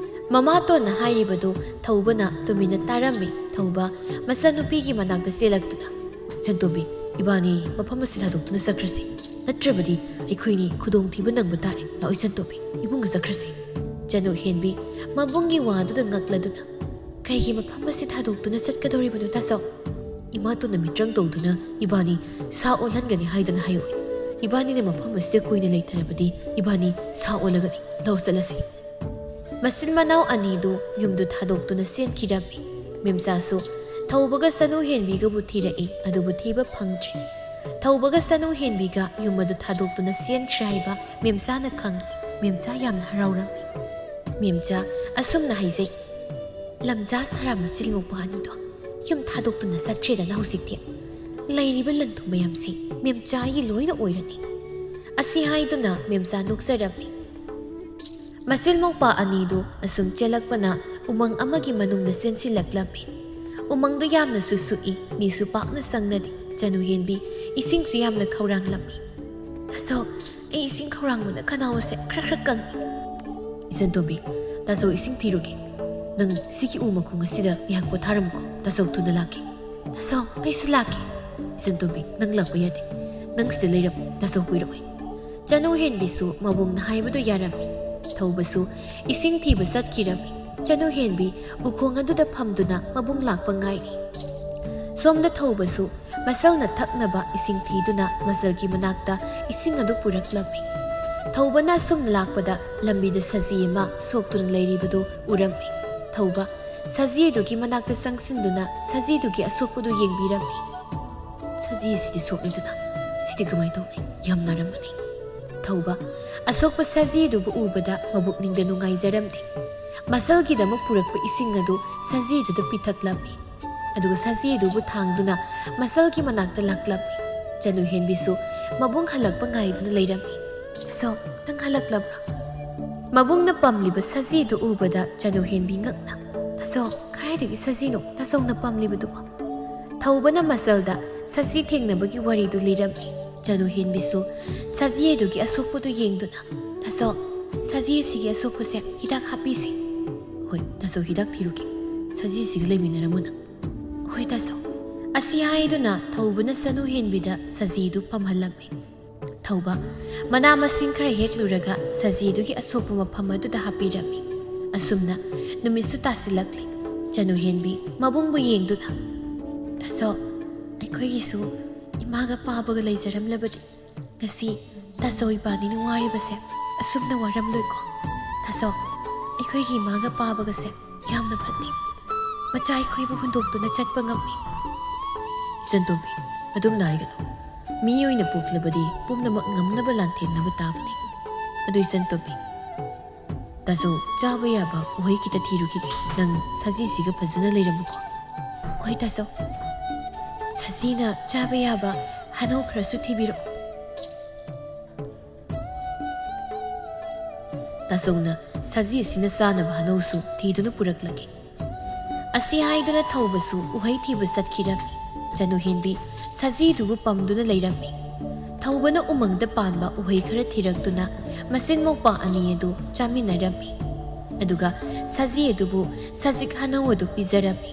ꯃꯃꯥꯇꯣꯟꯅ ꯍꯥꯏꯔꯤꯕꯗꯨ ꯊꯧꯕꯅ ꯇꯨꯃꯤꯟꯅ ꯇꯥꯔꯝꯃꯤ꯫ ꯊꯧꯕ ꯃꯆꯥꯅꯨꯄꯤꯒꯤ ꯃꯅꯥꯛꯇ ꯆꯦꯜꯂꯛꯇꯨꯅ, "ꯏꯆꯟꯇꯣꯝꯕꯤ, ꯏꯕꯥꯅꯤ ꯃꯐꯝ ꯑꯁꯤ ꯊꯥꯗꯣꯛꯇꯨꯅ ꯆꯠꯈ꯭ꯔꯁꯤ, ꯅꯠꯇ꯭ꯔꯕꯗꯤ ꯑꯩꯈꯣꯏꯅꯤ ꯈꯨꯗꯣꯡꯊꯤꯕ ꯅꯪꯕ ꯇꯥꯔꯦ꯫ ꯂꯥꯛꯑꯣ ꯏꯆꯟꯇꯣꯝꯕꯤ, ꯏꯃꯨꯡꯗ ꯆꯠꯈ꯭ꯔꯁꯤ꯫" ꯆꯅꯨ ꯍꯦꯟꯕꯤ ꯃꯕꯨꯡꯒꯤ ꯋꯥꯗꯨꯗ ꯉꯛꯂꯗꯨꯅ, "ꯀꯩꯒꯤ ꯃꯐꯝ ꯑꯁꯤ ꯊꯥꯗꯣꯛꯇꯨꯅ ꯆꯠꯀꯗꯧꯔꯤꯕꯅꯣ ꯇꯥꯆꯧ? ꯏꯃꯥꯇꯣꯟꯅ ꯃꯤꯇ꯭ꯔꯪ ꯇꯧꯗꯨꯅ ꯏꯕꯥꯅꯤ ꯁꯥ ꯑꯣꯜꯍꯟꯒꯅꯤ ꯍꯥꯏꯗꯅ ꯍꯥꯏꯍꯧꯏ꯫ ꯏꯕꯥꯅꯤꯅ ꯃꯐꯝ ꯑꯁꯤꯗ ꯀꯨꯏꯅ ꯂꯩꯊꯔꯕꯗꯤ ꯏꯕꯥꯅꯤ ꯁꯥ ꯑꯣꯜꯂꯒꯅꯤ꯫ ꯂꯥꯛꯑꯣ ꯆꯠꯂꯁꯤ꯫" ꯃꯆꯤꯟ ꯃꯅꯥꯎ ꯑꯅꯤꯗꯨ ꯌꯨꯝꯗꯨ ꯊꯥꯗꯣꯛꯇꯨꯅ ꯆꯦꯟꯈꯤꯔꯝꯃꯤ꯫ ꯃꯦꯝꯆꯥꯁꯨ ꯊꯧꯕꯒ ꯆꯅꯨ ꯍꯦꯟꯕꯤꯒꯕꯨ ꯊꯤꯔꯛꯏ, ꯑꯗꯨꯕꯨ ꯊꯤꯕ ꯐꯪꯗ꯭ꯔꯦ꯫ ꯊꯧꯕꯒ ꯆꯅꯨ ꯍꯦꯟꯕꯤꯒ ꯌꯨꯝ ꯑꯗꯨ ꯊꯥꯗꯣꯛꯇꯨꯅ ꯆꯦꯟꯈ꯭ꯔꯦ ꯍꯥꯏꯕ ꯃꯦꯝꯆꯥꯅ ꯈꯪꯂꯤ꯫ ꯃꯦꯝꯆꯥ ꯌꯥꯝꯅ ꯍꯔꯥꯎꯔꯝꯃꯤ꯫ ꯃꯦꯝꯆꯥ ꯑꯁꯨꯝꯅ ꯍꯥꯏꯖꯩ, "ꯂꯝꯖꯥ ꯁꯔꯥ ꯃꯆꯤꯜ ꯃꯧꯄꯥ ꯑꯅꯤꯗꯣ ꯌꯨꯝ ꯊꯥꯗꯣꯛꯇꯨꯅ ꯆꯠꯈ꯭ꯔꯦꯗꯅ ꯍꯧꯖꯤꯛꯇꯤ꯫ ꯂꯩꯔꯤꯕ ꯂꯟ ꯊꯨꯝ ꯃꯌꯥꯝꯁꯤ ꯃꯦꯝꯆꯥꯒꯤ ꯂꯣꯏꯅ ꯑꯣꯏꯔꯅꯤ"꯫ ꯑꯁꯤ ꯍꯥꯏꯗꯨꯅ ꯃꯦꯝꯆꯥ ꯅꯣꯛꯆꯔꯝꯃꯤ꯫ ꯃꯆꯤꯜ ꯃꯧꯄꯥ ꯑꯅꯤꯗꯨ ꯑꯁꯨꯝ ꯆꯦꯜꯂꯛꯄꯅ ꯎꯃꯪ ꯑꯃꯒꯤ ꯃꯅꯨꯡꯗ ꯆꯦꯟꯁꯤꯜꯂꯛꯂꯝꯃꯤ꯫ ꯎꯃꯪꯗꯨ ꯌꯥꯝꯅꯁꯨ ꯁꯨꯛꯏ, ꯃꯤꯁꯨ ꯄꯥꯛꯅ ꯆꯪꯅꯗꯦ꯫ ꯆꯅꯨ ꯍꯦꯟꯕꯤ ꯏꯁꯤꯡꯁꯨ ꯌꯥꯝꯅ ꯈꯧꯔꯥꯡꯂꯝꯃꯤ꯫ "ꯇꯥꯆꯧ, ꯑꯩ ꯏꯁꯤꯡ ꯈꯧꯔꯥꯡꯕꯅ ꯈꯅꯥꯎ ꯑꯁꯦ ꯈ꯭ꯔꯛ ꯈ꯭ꯔꯛ ꯀꯪꯉꯤ"꯫ "ꯏꯆꯟꯇꯣꯝꯕꯤ, ꯇꯥꯆꯧ ꯏꯁꯤꯡ ꯊꯤꯔꯨꯒꯦ꯫ ꯅꯪ ꯁꯤꯒꯤ ꯎ ꯃꯈꯣꯡ ꯑꯁꯤꯗ ꯉꯥꯏꯍꯥꯛ ꯄꯣꯊꯥꯔꯝꯃꯨꯀꯣ, ꯇꯥꯆꯧ ꯊꯨꯅ ꯂꯥꯛꯀꯦ"꯫ "ꯇꯥꯆꯧ, ꯑꯩꯁꯨ ꯂꯥꯛꯀꯦ"꯫ "ꯏꯆꯟꯇꯣꯝꯕꯤ, ꯅꯪ ꯂꯥꯛꯄ ꯌꯥꯗꯦ꯫ ꯅꯪ ꯁꯤꯗ ꯂꯩꯔꯝꯃꯨ, ꯇꯥꯆꯧ ꯀꯨꯏꯔꯛꯑꯣꯏ"꯫ ꯆꯅꯨ ꯍꯦꯟꯕꯤꯁꯨ ꯃꯕꯨꯡꯅ ꯍꯥꯏꯕꯗꯨ ꯌꯥꯔꯝꯃꯤ꯫ ꯊꯧꯕꯁꯨ ꯏꯁꯤꯡ ꯊꯤꯕ ꯆꯠꯈꯤꯔꯝꯃꯤ꯫ ꯆꯅꯨ ꯍꯦꯟꯕꯤ ꯎꯈꯣꯡ ꯑꯗꯨꯗ ꯐꯝꯗꯨꯅ ꯃꯕꯨꯡ ꯂꯥꯛꯄ ꯉꯥꯏꯔꯤ꯫ ꯁꯣꯝꯗ ꯊꯧꯕꯁꯨ ꯃꯆꯜꯅ ꯊꯛꯅꯕ ꯏꯁꯤꯡ ꯊꯤꯗꯨꯅ ꯃꯆꯜꯒꯤ ꯃꯅꯥꯛꯇ ꯏꯁꯤꯡ ꯑꯗꯨ ꯄꯨꯔꯛꯂꯝꯃꯤ꯫ ꯊꯧꯕꯅ ꯑꯁꯨꯝꯅ ꯂꯥꯛꯄꯗ ꯂꯝꯕꯤꯗ ꯁꯖꯤ ꯑꯃ ꯁꯣꯛꯇꯨꯅ ꯂꯩꯔꯤꯕꯗꯨ ꯎꯔꯝꯃꯤ꯫ ꯊꯧꯕ ꯁꯖꯤ ꯑꯗꯨꯒꯤ ꯃꯅꯥꯛꯇ ꯆꯪꯁꯤꯟꯗꯨꯅ ꯁꯖꯤ ꯑꯗꯨꯒꯤ ꯑꯁꯣꯛꯄꯗꯨ ꯌꯦꯡꯕꯤꯔꯝꯃꯤ꯫ "ꯁꯖꯤ ꯑꯁꯤꯗꯤ ꯁꯣꯛꯂꯦꯗꯅ, ꯁꯤꯗꯤ ꯀꯃꯥꯏꯅ ꯇꯧꯅꯤ? ꯌꯥꯝ ꯅꯥꯔꯝꯃꯅꯤ"꯫ ꯊꯧꯕ ꯑꯁꯣꯛꯄ ꯁꯖꯤ ꯑꯗꯨꯕꯨ ꯎꯕꯗ ꯃꯕꯨꯛꯅꯤꯡꯗ ꯅꯨꯡꯉꯥꯏꯖꯔꯝꯗꯦ꯫ ꯃꯆꯜꯒꯤꯗꯃꯛ ꯄꯨꯔꯛꯄ ꯏꯁꯤꯡ ꯑꯗꯨ ꯁꯖꯤ ꯑꯗꯨꯗ ꯄꯤꯊꯛꯂꯝꯃꯤ꯫ ꯑꯗꯨꯒ ꯁꯖꯤ ꯑꯗꯨꯕꯨ ꯊꯥꯡꯗꯨꯅ ꯃꯆꯜꯒꯤ ꯃꯅꯥꯛꯇ ꯂꯥꯛꯂꯝꯃꯤ꯫ ꯆꯅꯨ ꯍꯦꯟꯕꯤꯁꯨ ꯃꯕꯨꯡ ꯍꯜꯂꯛꯄ ꯉꯥꯏꯗꯨꯅ ꯂꯩꯔꯝꯃꯤ꯫ "ꯇꯥꯆꯧ, ꯅꯪ ꯍꯜꯂꯛꯂꯕ꯭ꯔꯥ?" ꯃꯕꯨꯡꯅ ꯄꯝꯂꯤꯕ ꯁꯖꯤ ꯑꯗꯨ ꯎꯕꯗ ꯆꯅꯨ ꯍꯦꯟꯕꯤ ꯉꯛꯅ, "ꯇꯥꯆꯧ, ꯀꯗꯥꯏꯗꯒꯤ ꯁꯖꯤꯅꯣ ꯇꯥꯆꯧꯅ ꯄꯝꯂꯤꯕꯗꯨꯕꯣ?" ꯊꯧꯕꯅ ꯃꯆꯜꯗ ꯁꯖꯤ ꯊꯦꯡꯅꯕꯒꯤ ꯋꯥꯔꯤꯗꯨ ꯂꯤꯔꯝꯃꯤ꯫ ꯆꯅꯨ ꯍꯦꯟꯕꯤꯁꯨ ꯁꯖꯤ ꯑꯗꯨꯒꯤ ꯑꯁꯣꯛꯄꯗꯨ ꯌꯦꯡꯗꯨꯅ, "ꯇꯥꯆꯧ, ꯁꯖꯤ ꯑꯁꯤꯒꯤ ꯑꯁꯣꯛꯄꯁꯦ ꯍꯤꯗꯥꯛ ꯍꯥꯞꯄꯤꯁꯦ"꯫ "ꯍꯣꯏ, ꯇꯥꯆꯧ ꯍꯤꯗꯥꯛ ꯊꯤꯔꯨꯒꯦ꯫ ꯁꯖꯤꯁꯤꯒ ꯂꯩꯃꯤꯟꯅꯔꯝꯃꯨ ꯅꯪ"꯫ "ꯍꯣꯏ ꯇꯥꯆꯧ"꯫ ꯑꯁꯤ ꯍꯥꯏꯗꯨꯅ ꯊꯧꯕꯅ ꯆꯅꯨ ꯍꯦꯟꯕꯤꯗ ꯁꯖꯤꯗꯨ ꯄꯝꯍꯜꯂꯝꯃꯤ꯫ ꯊꯧꯕ ꯃꯅꯥ ꯃꯁꯤꯡ ꯈꯔ ꯍꯦꯛꯂꯨꯔꯒ ꯁꯖꯤꯗꯨꯒꯤ ꯑꯁꯣꯛꯄ ꯃꯐꯝ ꯑꯗꯨꯗ ꯍꯥꯞꯄꯤꯔꯝꯃꯤ꯫ ꯑꯁꯨꯝꯅ ꯅꯨꯃꯤꯠꯁꯨ ꯇꯥꯁꯤꯜꯂꯛꯂꯦ꯫ ꯆꯅꯨ ꯍꯦꯟꯕꯤ ꯃꯕꯨꯡꯕꯨ ꯌꯦꯡꯗꯨꯅ, "ꯇꯥꯆꯧ, ꯑꯩꯈꯣꯏꯒꯤꯁꯨ ꯏꯃꯥꯒ ꯄꯥꯕꯒ ꯂꯩꯖꯔꯝꯂꯕꯗꯤ ꯉꯁꯤ ꯇꯥꯆꯧ ꯏꯕꯥꯅꯤꯅ ꯋꯥꯔꯤꯕꯁꯦ ꯑꯁꯨꯝꯅ ꯋꯥꯔꯝꯂꯣꯏꯀꯣ꯫ ꯇꯥꯆꯧ, ꯑꯩꯈꯣꯏꯒꯤ ꯏꯃꯥꯒ ꯄꯥꯕꯒꯁꯦ ꯌꯥꯝꯅ ꯐꯠꯇꯦ꯫ ꯃꯆꯥ ꯑꯩꯈꯣꯏꯕꯨ ꯍꯨꯟꯗꯣꯛꯇꯨꯅ ꯆꯠꯄ ꯉꯝꯃꯤ"꯫ "ꯏꯆꯟꯇꯣꯝꯕꯤ, ꯑꯗꯨꯝꯅ ꯍꯥꯏꯒꯅꯨ꯫ ꯃꯤ ꯑꯣꯏꯅ ꯄꯣꯛꯂꯕꯗꯤ ꯄꯨꯝꯅꯃꯛ ꯉꯝꯅꯕ ꯂꯥꯟꯊꯦꯡꯅꯕ ꯇꯥꯕꯅꯤ꯫ ꯑꯗꯨ ꯏꯆꯟꯇꯣꯝꯕꯤ, ꯇꯥꯆꯧ, ꯆꯥꯕ ꯌꯥꯕ ꯎꯍꯩ ꯈꯤꯇ ꯊꯤꯔꯨꯈꯤꯒꯦ꯫ ꯅꯪ ꯁꯖꯤꯁꯤꯒ ꯐꯖꯅ ꯂꯩꯔꯝꯃꯨꯀꯣ꯫ ꯍꯣꯏ ꯇꯥꯆꯧ꯫ ꯁꯖꯤꯅ ꯆꯥꯕ ꯌꯥꯕ ꯍꯩꯅꯧ ꯈꯔꯁꯨ ꯊꯤꯕꯤꯔꯛꯑꯣ꯫ ꯇꯥꯆꯧꯅ ꯁꯖꯤꯁꯤꯅ ꯆꯥꯅꯕ ꯍꯩꯅꯧꯁꯨ ꯊꯤꯗꯨꯅ ꯄꯨꯔꯛꯂꯒꯦ꯫ ꯑꯁꯤ ꯍꯥꯏꯗꯨꯅ ꯊꯧꯕꯁꯨ ꯎꯍꯩ ꯊꯤꯕ ꯆꯠꯈꯤꯔꯝꯃꯤ꯫ ꯆꯅꯨꯍꯦꯟꯕꯤ ꯁꯖꯤꯗꯨꯕꯨ ꯄꯝꯗꯨꯅ ꯂꯩꯔꯝꯃꯤ꯫ ꯊꯧꯕꯅ ꯎꯃꯪꯗ ꯄꯥꯟꯕ ꯎꯍꯩ ꯈꯔ ꯊꯤꯔꯛꯇꯨꯅ ꯃꯆꯤꯟ ꯃꯧꯄꯥ ꯑꯅꯤ ꯑꯗꯨ ꯆꯥꯃꯤꯟꯅꯔꯝꯃꯤ꯫ ꯑꯗꯨꯒ ꯁꯖꯤ ꯑꯗꯨꯕꯨ ꯁꯖꯤꯛ ꯍꯩꯅꯧ ꯑꯗꯨ ꯄꯤꯖꯔꯝꯃꯤ꯫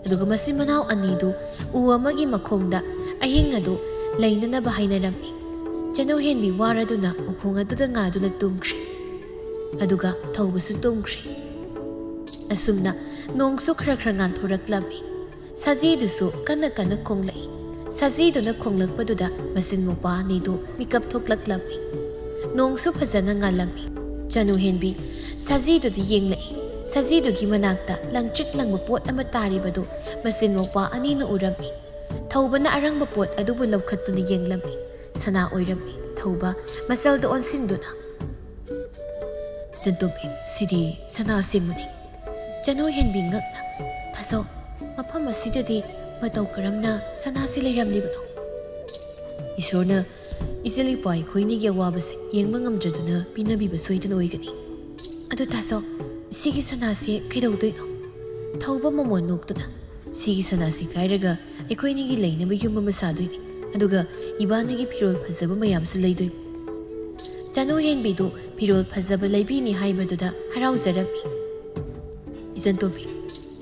ꯑꯗꯨꯒ ꯃꯆꯤꯟ ꯃꯅꯥꯎ ꯑꯅꯤꯗꯨ ꯎ ꯑꯃꯒꯤ ꯃꯈꯣꯡꯗ ꯑꯍꯤꯡ ꯑꯗꯨ ꯂꯩꯅꯅꯕ ꯍꯥꯏꯅꯔꯝꯃꯤ꯫ ꯆꯅꯨꯍꯦꯟꯕꯤ ꯋꯥꯔꯗꯨꯅ ꯎꯈꯣꯡ ꯑꯗꯨꯗ ꯉꯥꯗꯨꯅ ꯇꯨꯝꯈ꯭ꯔꯦ꯫ ꯑꯗꯨꯒ ꯊꯧꯕꯁꯨ ꯇꯨꯝꯈ꯭ꯔꯦ꯫ ꯑꯁꯨꯝꯅ ꯅꯣꯡꯁꯨ ꯈꯔ ꯈꯔ ꯉꯥꯟꯊꯣꯔꯛꯂꯝꯃꯤ꯫ ꯁꯖꯤꯗꯨꯁꯨ ꯀꯟꯅ ꯀꯟꯅ ꯈꯣꯡꯂꯛꯏ꯫ ꯁꯖꯤꯗꯨꯅ ꯈꯣꯡꯂꯛꯄꯗꯨꯗ ꯃꯆꯤꯟ ꯃꯧꯄꯥ ꯑꯅꯤꯗꯨ ꯃꯤꯀꯞ ꯊꯣꯛꯂꯛꯂꯝꯃꯤ꯫ ꯅꯣꯡꯁꯨ ꯐꯖꯅ ꯉꯥꯜꯂꯝꯃꯤ꯫ ꯆꯅꯨꯍꯦꯟꯕꯤ ꯁꯖꯤꯗꯨꯗ ꯌꯦꯡꯂꯛꯏ꯫ ꯁꯖꯤꯗꯨꯒꯤ ꯃꯅꯥꯛꯇ ꯂꯪꯇ꯭ꯔꯤꯛ ꯂꯪꯕ ꯄꯣꯠ ꯑꯃ ꯇꯥꯔꯤꯕꯗꯨ ꯃꯆꯤꯟ ꯃꯧꯄꯥ ꯑꯅꯤꯅ ꯎꯔꯝꯃꯤ꯫ ꯊꯧꯕꯅ ꯑꯔꯪꯕ ꯄꯣꯠ ꯑꯗꯨꯕꯨ ꯂꯧꯈꯠꯇꯨꯅ ꯌꯦꯡꯂꯝꯃꯤ꯫ ꯁꯅꯥ ꯑꯣꯏꯔꯝꯃꯤ꯫ ꯊꯧꯕ ꯃꯆꯜꯗ ꯑꯣꯟꯁꯤꯟꯗꯨꯅ, "ꯆꯟꯇꯣꯝꯕꯤ, ꯁꯤꯗꯤ ꯁꯅꯥ ꯑꯁꯦꯡꯕꯅꯤ꯫" ꯆꯅꯨꯍꯦꯟꯕꯤ ꯉꯛꯅ, "ꯇꯥꯆꯧ, ꯃꯐꯝ ꯑꯁꯤꯗꯗꯤ ꯃꯇꯧ ꯀꯔꯝꯅ ꯁꯅꯥꯁꯤ ꯂꯩꯔꯝꯂꯤꯕꯅꯣ?" "ꯏꯁꯣꯔꯅ ꯏꯆꯜ ꯏꯄ꯭ꯋꯥ ꯑꯩꯈꯣꯏꯅꯤꯒꯤ ꯑꯋꯥꯕꯁꯦ ꯌꯦꯡꯕ ꯉꯝꯗ꯭ꯔꯗꯨꯅ ꯄꯤꯅꯕꯤꯕ ꯁꯣꯏꯗꯅ ꯑꯣꯏꯒꯅꯤ꯫ ꯑꯗꯨ ꯇꯥꯆꯧ, ꯁꯤꯒꯤ ꯁꯅꯥꯁꯦ ꯀꯩꯗꯧꯗꯣꯏꯅꯣ?" ꯊꯧꯕ ꯃꯃꯣꯟ ꯅꯣꯛꯇꯨꯅ, "ꯁꯤꯒꯤ ꯁꯅꯥꯁꯤ ꯀꯥꯏꯔꯒ ꯑꯩꯈꯣꯏꯅꯤꯒꯤ ꯂꯩꯅꯕ ꯌꯨꯝ ꯑꯃ ꯁꯥꯗꯣꯏꯅꯤ꯫ ꯑꯗꯨꯒ ꯏꯕꯥꯅꯤꯒꯤ ꯐꯤꯔꯣꯜ ꯐꯖꯕ ꯃꯌꯥꯝꯁꯨ ꯂꯩꯗꯣꯏꯅꯤ꯫" ꯆꯅꯨꯍꯦꯟꯕꯤꯗꯨ ꯐꯤꯔꯣꯜ ꯐꯖꯕ ꯂꯩꯕꯤꯅꯤ ꯍꯥꯏꯕꯗꯨꯗ ꯍꯔꯥꯎꯖꯔꯝꯃꯤ꯫ "ꯏꯆꯟꯇꯣꯝꯕꯤ,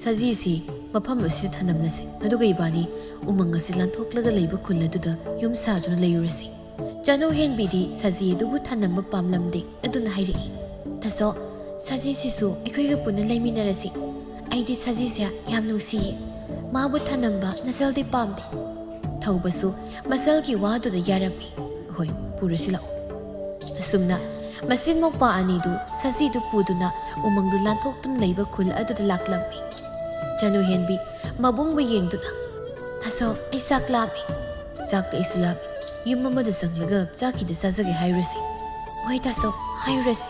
ꯁꯖꯤꯁꯤ ꯃꯐꯝ ꯑꯁꯤꯗ ꯊꯅꯝꯂꯁꯤ, ꯑꯗꯨꯒ ꯏꯕꯥꯅꯤ ꯎꯃꯪ ꯑꯁꯤ ꯂꯥꯟꯊꯣꯛꯂꯒ ꯂꯩꯕ ꯈꯨꯜ ꯑꯗꯨꯗ ꯌꯨꯝ ꯁꯥꯗꯨꯅ ꯂꯩꯔꯨꯔꯁꯤ꯫" ꯆꯅꯨꯍꯦꯟꯕꯤꯗꯤ ꯁꯖꯤ ꯑꯗꯨꯕꯨ ꯊꯅꯝꯕ ꯄꯥꯝꯂꯝꯗꯦ꯫ ꯑꯗꯨꯅ ꯍꯥꯏꯔꯛꯏ, "ꯇꯥꯆꯧ, ꯁꯖꯤꯁꯤꯁꯨ ꯑꯩꯈꯣꯏꯒ ꯄꯨꯟꯅ ꯂꯩꯃꯤꯟꯅꯔꯁꯤ꯫ ꯑꯩꯗꯤ ꯁꯖꯤꯁꯦ ꯌꯥꯝ ꯅꯨꯡꯁꯤꯌꯦ꯫ ꯃꯥꯕꯨ ꯊꯅꯝꯕ ꯅꯆꯜꯗꯤ ꯄꯥꯝꯗꯦ꯫" ꯊꯧꯕꯁꯨ ꯃꯆꯜꯒꯤ ꯋꯥꯗꯨꯗ ꯌꯥꯔꯝꯃꯤ꯫ "ꯍꯣꯏ, ꯄꯨꯔꯁꯤ ꯂꯥꯛꯑꯣ꯫" ꯑꯁꯨꯝꯅ ꯃꯆꯤꯟ ꯃꯧꯄꯥ ꯑꯅꯤꯗꯨ ꯁꯖꯤꯗꯨ ꯄꯨꯗꯨꯅ ꯎꯃꯪꯗꯨ ꯂꯥꯟꯊꯣꯛꯇꯨꯅ ꯂꯩꯕ ꯈꯨꯜ ꯑꯗꯨꯗ ꯂꯥꯛꯂꯝꯃꯤ꯫ ꯆꯅꯨꯍꯦꯟꯕꯤ ꯃꯕꯨꯡꯕꯨ ꯌꯦꯡꯗꯨꯅ, "ꯇꯥꯆꯧ, ꯑꯩ ꯆꯥꯛ ꯂꯥꯝꯃꯤ꯫" "ꯆꯥꯛꯇꯤ ꯑꯩꯁꯨ ꯂꯥꯝꯃꯤ꯫ ꯌꯨꯝ ꯑꯃꯗ ꯆꯪꯂꯒ ꯆꯥꯛ ꯈꯤꯇ ꯆꯥꯖꯒꯦ ꯍꯥꯏꯔꯨꯔꯁꯤ꯫" "ꯍꯣꯏ ꯇꯥꯆꯧ, ꯍꯥꯏꯔꯨꯔꯁꯤ꯫"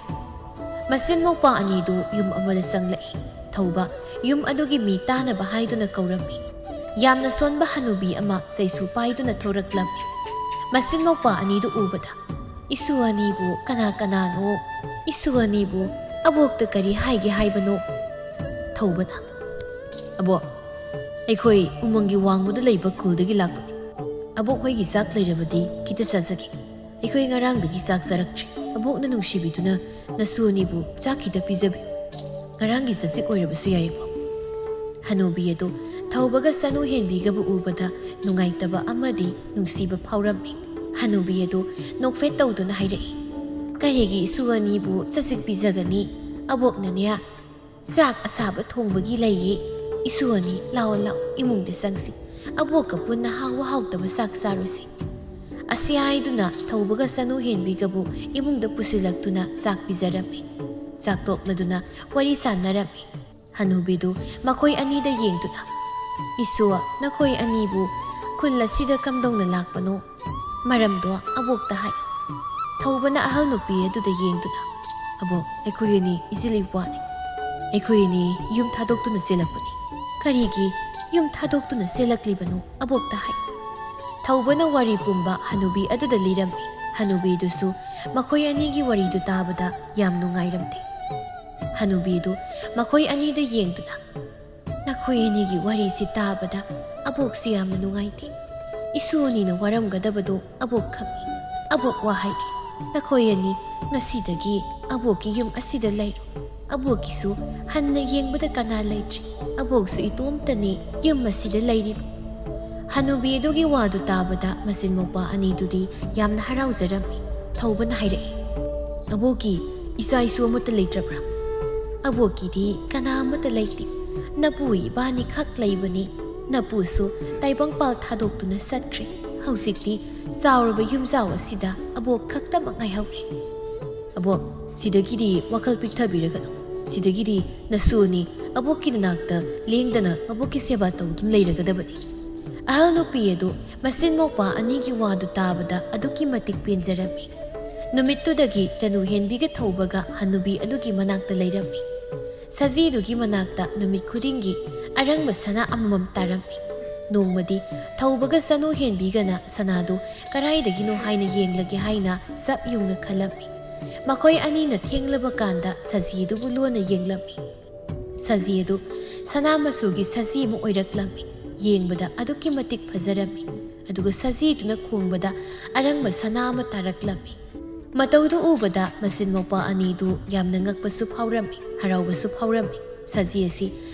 ꯃꯆꯤꯟ ꯃꯧꯄ꯭ꯋꯥ ꯑꯅꯤꯗꯨ ꯌꯨꯝ ꯑꯃꯗ ꯆꯪꯂꯛꯏ꯫ ꯊꯧꯕ ꯌꯨꯝ ꯑꯗꯨꯒꯤ ꯃꯤ ꯇꯥꯅꯕ ꯍꯥꯏꯗꯨꯅ ꯀꯧꯔꯝꯃꯤ꯫ ꯌꯥꯝꯅ ꯁꯣꯟꯕ ꯍꯅꯨꯕꯤ ꯑꯃ ꯆꯩꯁꯨ ꯄꯥꯏꯗꯨꯅ ꯊꯣꯔꯛꯂꯝꯃꯤ꯫ ꯃꯆꯤꯟ ꯃꯧꯄ꯭ꯋꯥ ꯑꯅꯤꯗꯨ ꯎꯕꯗ, "ꯏꯁꯨ ꯑꯅꯤꯕꯨ ꯀꯅꯥ ꯀꯅꯥꯅꯣ? ꯏꯁꯨ ꯑꯅꯤꯕꯨ ꯑꯕꯣꯛꯇ ꯀꯔꯤ ꯍꯥꯏꯒꯦ ꯍꯥꯏꯕꯅꯣ?" ꯊꯧꯕꯅ, "ꯑꯕꯣꯛ, ꯑꯩꯈꯣꯏ ꯎꯃꯪꯒꯤ ꯋꯥꯡꯃꯗ ꯂꯩꯕ ꯈꯨꯜꯗꯒꯤ ꯂꯥꯛꯄꯅꯤ꯫ ꯑꯕꯣꯛ ꯍꯣꯏꯒꯤ ꯆꯥꯛ ꯂꯩꯔꯕꯗꯤ ꯈꯤꯇ ꯆꯥꯖꯒꯦ꯫ ꯑꯩꯈꯣꯏ ꯉꯔꯥꯡꯗꯒꯤ ꯆꯥꯛ ꯆꯥꯔꯛꯇ꯭ꯔꯦ꯫ ꯑꯕꯣꯛꯅ ꯅꯨꯡꯁꯤꯕꯤꯗꯨꯅ ꯅꯁꯨ ꯑꯅꯤꯕꯨ ꯆꯥꯛ ꯈꯤꯇ ꯄꯤꯖꯕꯤꯌꯨ꯫ ꯉꯔꯥꯡꯒꯤ ꯆꯖꯤꯛ ꯑꯣꯏꯔꯕꯁꯨ ꯌꯥꯏ, ꯑꯕꯣꯛ꯫" ꯍꯅꯨꯕꯤ ꯑꯗꯨ ꯊꯧꯕꯒ ꯆꯅꯨ ꯍꯦꯟꯕꯤꯒꯕꯨ ꯎꯕꯗ ꯅꯨꯡꯉꯥꯏꯇꯕ ꯑꯃꯗꯤ ꯅꯨꯡꯁꯤꯕ ꯐꯥꯎꯔꯝꯃꯤ꯫ ꯍꯅꯨꯕꯤ ꯑꯗꯨ ꯅꯣꯛꯐꯦꯠ ꯇꯧꯗꯨꯅ ꯍꯥꯏꯔꯛꯏ, "ꯀꯔꯤꯒꯤ ꯏꯁꯨ ꯑꯅꯤꯕꯨ ꯆꯖꯤꯛ ꯄꯤꯖꯒꯅꯤ? ꯑꯕꯣꯛꯅꯅꯦ, ꯆꯥꯛ ꯑꯁꯥꯕ ꯊꯣꯡꯕꯒꯤ ꯂꯩꯌꯦ꯫ ꯏꯁꯨ ꯑꯅꯤ, ꯂꯥꯛꯑꯣ, ꯂꯥꯛꯑꯣ, ꯏꯃꯨꯡꯗ ꯆꯪꯁꯤ꯫ ꯑꯕꯣꯛꯀ ꯄꯨꯟꯅ ꯍꯥꯎꯕ ꯍꯥꯎꯇꯕ ꯆꯥꯛ ꯆꯥꯔꯨꯁꯤ꯫" ꯑꯁꯤ ꯍꯥꯏꯗꯨꯅ ꯊꯧꯕꯒ ꯆꯅꯨ ꯍꯦꯟꯕꯤꯒꯕꯨ ꯏꯃꯨꯡꯗ ꯄꯨꯁꯤꯜꯂꯛꯇꯨꯅ ꯆꯥꯛ ꯄꯤꯖꯔꯝꯃꯤ꯫ ꯆꯥꯛ ꯇꯣꯛꯂꯗꯨꯅ ꯋꯥꯔꯤ ꯁꯥꯟꯅꯔꯝꯃꯤ꯫ ꯍꯅꯨꯕꯤꯗꯨ ꯃꯈꯣꯏ ꯑꯅꯤꯗ ꯌꯦꯡꯗꯨꯅ, "ꯏꯁꯨ, ꯅꯈꯣꯏ ꯑꯅꯤꯕꯨ ꯈꯨꯜ ꯑꯁꯤꯗ ꯀꯝꯗꯧꯅ ꯂꯥꯛꯄꯅꯣ? ꯃꯔꯝꯗꯣ ꯑꯕꯣꯛꯇ ꯍꯥꯏ꯫" ꯊꯧꯕꯅ ꯑꯍꯜ ꯅꯨꯄꯤ ꯑꯗꯨꯗ ꯌꯦꯡꯗꯨꯅ, "ꯑꯕꯣꯛ, ꯑꯩꯈꯣꯏ ꯑꯅꯤ ꯏꯆꯤꯜ ꯏꯄ꯭ꯋꯥꯅꯤ꯫ ꯑꯩꯈꯣꯏ ꯑꯅꯤ ꯌꯨꯝ ꯊꯥꯗꯣꯛꯇꯨꯅ ꯆꯦꯜꯂꯛꯄꯅꯤ꯫" "ꯀꯔꯤꯒꯤ ꯌꯨꯝ ꯊꯥꯗꯣꯛꯇꯨꯅ ꯆꯦꯜꯂꯛꯂꯤꯕꯅꯣ? ꯑꯕꯣꯛꯇ ꯍꯥꯏ꯫" ꯊꯧꯕꯅ ꯋꯥꯔꯤ ꯄꯨꯝꯕ ꯍꯅꯨꯕꯤ ꯑꯗꯨꯗ ꯂꯤꯔꯝꯃꯤ꯫ ꯍꯅꯨꯕꯤꯗꯨꯁꯨ ꯃꯈꯣꯏ ꯑꯅꯤꯒꯤ ꯋꯥꯔꯤꯗꯨ ꯇꯥꯕꯗ ꯌꯥꯝ ꯅꯨꯡꯉꯥꯏꯔꯝꯗꯦ꯫ ꯍꯅꯨꯕꯤꯗꯨ ꯃꯈꯣꯏ ꯑꯅꯤꯗ ꯌꯦꯡꯗꯨꯅ, "ꯅꯈꯣꯏ ꯑꯅꯤꯒꯤ ꯋꯥꯔꯤꯁꯤ ꯇꯥꯕꯗ ꯑꯕꯣꯛꯁꯨ ꯌꯥꯝꯅ ꯅꯨꯡꯉꯥꯏꯇꯦ꯫ ꯏꯁꯨ ꯑꯅꯤꯅ ꯋꯥꯔꯝꯒꯗꯕꯗꯣ ꯑꯕꯣꯛ ꯈꯪꯏ꯫ ꯑꯕꯣꯛ, ꯋꯥ ꯍꯥꯏꯒꯦ꯫ ꯅꯈꯣꯏ ꯑꯅꯤ ꯉꯁꯤꯗꯒꯤ ꯑꯕꯣꯛꯀꯤ ꯌꯨꯝ ꯑꯁꯤꯗ ꯂꯩꯔꯣ꯫ ꯑꯕꯣꯛꯀꯤꯁꯨ ꯍꯟꯅ ꯌꯦꯡꯕꯗ ꯀꯅꯥ ꯂꯩꯇ꯭ꯔꯤ꯫ ꯑꯕꯣꯛꯁꯨ ꯏꯇꯣꯝꯇꯅꯤ ꯌꯨꯝ ꯑꯁꯤꯗ ꯂꯩꯔꯤꯕ꯫" ꯍꯅꯨꯕꯤ ꯑꯗꯨꯒꯤ ꯋꯥꯗꯨ ꯇꯥꯕꯗ ꯃꯆꯤꯟ ꯃꯧꯄ꯭ꯋꯥ ꯑꯅꯤꯗꯨꯗꯤ ꯌꯥꯝꯅ ꯍꯔꯥꯎꯖꯔꯝꯃꯤ꯫ ꯊꯧꯕꯅ ꯍꯥꯏꯔꯛꯏ, "ꯑꯕꯣꯛꯀꯤ ꯏꯆꯥ ꯏꯁꯨ ꯑꯃꯠꯇ ꯂꯩꯇ꯭ꯔꯕ꯭ꯔꯥ?" "ꯑꯕꯣꯛꯀꯤꯗꯤ ꯀꯅꯥ ꯑꯃꯠꯇ ꯂꯩꯇꯦ꯫ ꯅꯄꯨ ꯏꯕꯥꯅꯤ ꯈꯛ ꯂꯩꯕꯅꯤ꯫ ꯅꯄꯨꯁꯨ ꯇꯥꯏꯕꯪꯄꯥꯜ ꯊꯥꯗꯣꯛꯇꯨꯅ ꯆꯠꯈ꯭ꯔꯦ꯫ ꯍꯧꯖꯤꯛꯇꯤ ꯆꯥꯎꯔꯕ ꯌꯨꯝꯖꯥꯎ ꯑꯁꯤꯗ ꯑꯕꯣꯛ ꯈꯛꯇꯃꯛ ꯉꯥꯏꯍꯧꯔꯦ꯫" "ꯑꯕꯣꯛ, ꯁꯤꯗꯒꯤꯗꯤ ꯋꯥꯈꯜ ꯄꯤꯛꯊꯕꯤꯔꯒꯅꯨ꯫ ꯁꯤꯗꯒꯤꯗꯤ ꯅꯁꯨ ꯑꯅꯤ ꯑꯕꯣꯛꯀꯤ ꯅꯅꯥꯛꯇ ꯂꯦꯡꯗꯅ ꯑꯕꯣꯛꯀꯤ ꯁꯦꯕꯥ ꯇꯧꯗꯨꯅ ꯂꯩꯔꯒꯗꯕꯅꯤ꯫" ꯑꯍꯜ ꯅꯨꯄꯤ ꯑꯗꯨ ꯃꯆꯤꯟ ꯃꯧꯄ꯭ꯋꯥ ꯑꯅꯤꯒꯤ ꯋꯥꯗꯨ ꯇꯥꯕꯗ ꯑꯗꯨꯛꯀꯤ ꯃꯇꯤꯛ ꯄꯦꯟꯖꯔꯝꯃꯤ꯫ ꯅꯨꯃꯤꯠꯇꯨꯗꯒꯤ ꯆꯅꯨ ꯍꯦꯟꯕꯤꯒ ꯊꯧꯕꯒ ꯍꯅꯨꯕꯤ ꯑꯗꯨꯒꯤ ꯃꯅꯥꯛꯇ ꯂꯩꯔꯝꯃꯤ꯫ ꯁꯖꯤꯗꯨꯒꯤ ꯃꯅꯥꯛꯇ ꯅꯨꯃꯤꯠ ꯈꯨꯗꯤꯡꯒꯤ ꯑꯔꯪꯕ ꯁꯅꯥ ꯑꯃꯃꯝ ꯇꯥꯔꯝꯃꯤ꯫ ꯅꯣꯡꯃꯗꯤ ꯊꯧꯕꯒ ꯆꯅꯨ ꯍꯦꯟꯕꯤꯒꯅ ꯁꯅꯥꯗꯨ ꯀꯗꯥꯏꯗꯒꯤꯅꯣ ꯍꯥꯏꯅ ꯌꯦꯡꯂꯒꯦ ꯍꯥꯏꯅ ꯆꯞ ꯌꯨꯡꯅ ꯈꯜꯂꯝꯃꯤ꯫ ꯃꯈꯣꯏ ꯑꯅꯤꯅ ꯊꯦꯡꯂꯕ ꯀꯥꯟꯗ ꯁꯖꯤ ꯑꯗꯨꯕꯨ ꯂꯣꯟꯅ ꯌꯦꯡꯂꯝꯃꯤ꯫ ꯁꯖꯤ ꯑꯗꯨ ꯁꯅꯥ ꯃꯆꯨꯒꯤ ꯁꯖꯤ ꯑꯃ ꯑꯣꯏꯔꯛꯂꯝꯃꯤ꯫ ꯌꯦꯡꯕꯗ ꯑꯗꯨꯛꯀꯤ ꯃꯇꯤꯛ ꯐꯖꯔꯝꯃꯤ꯫ ꯑꯗꯨꯒ ꯁꯖꯤꯗꯨꯅ ꯈꯣꯡꯕꯗ ꯑꯔꯪꯕ ꯁꯅꯥ ꯑꯃ ꯇꯥꯔꯛꯂꯝꯃꯤ꯫ ꯃꯇꯧꯗꯨ ꯎꯕꯗ ꯃꯆꯤꯟ ꯃꯧꯄ꯭ꯋꯥ ꯑꯅꯤꯗꯨ ꯌꯥꯝꯅ ꯉꯛꯄꯁꯨ ꯐꯥꯎꯔꯝꯃꯤ, ꯍꯔꯥꯎꯕꯁꯨ ꯐꯥꯎꯔꯝꯃꯤ꯫ ꯁꯖꯤ ꯑꯁꯤ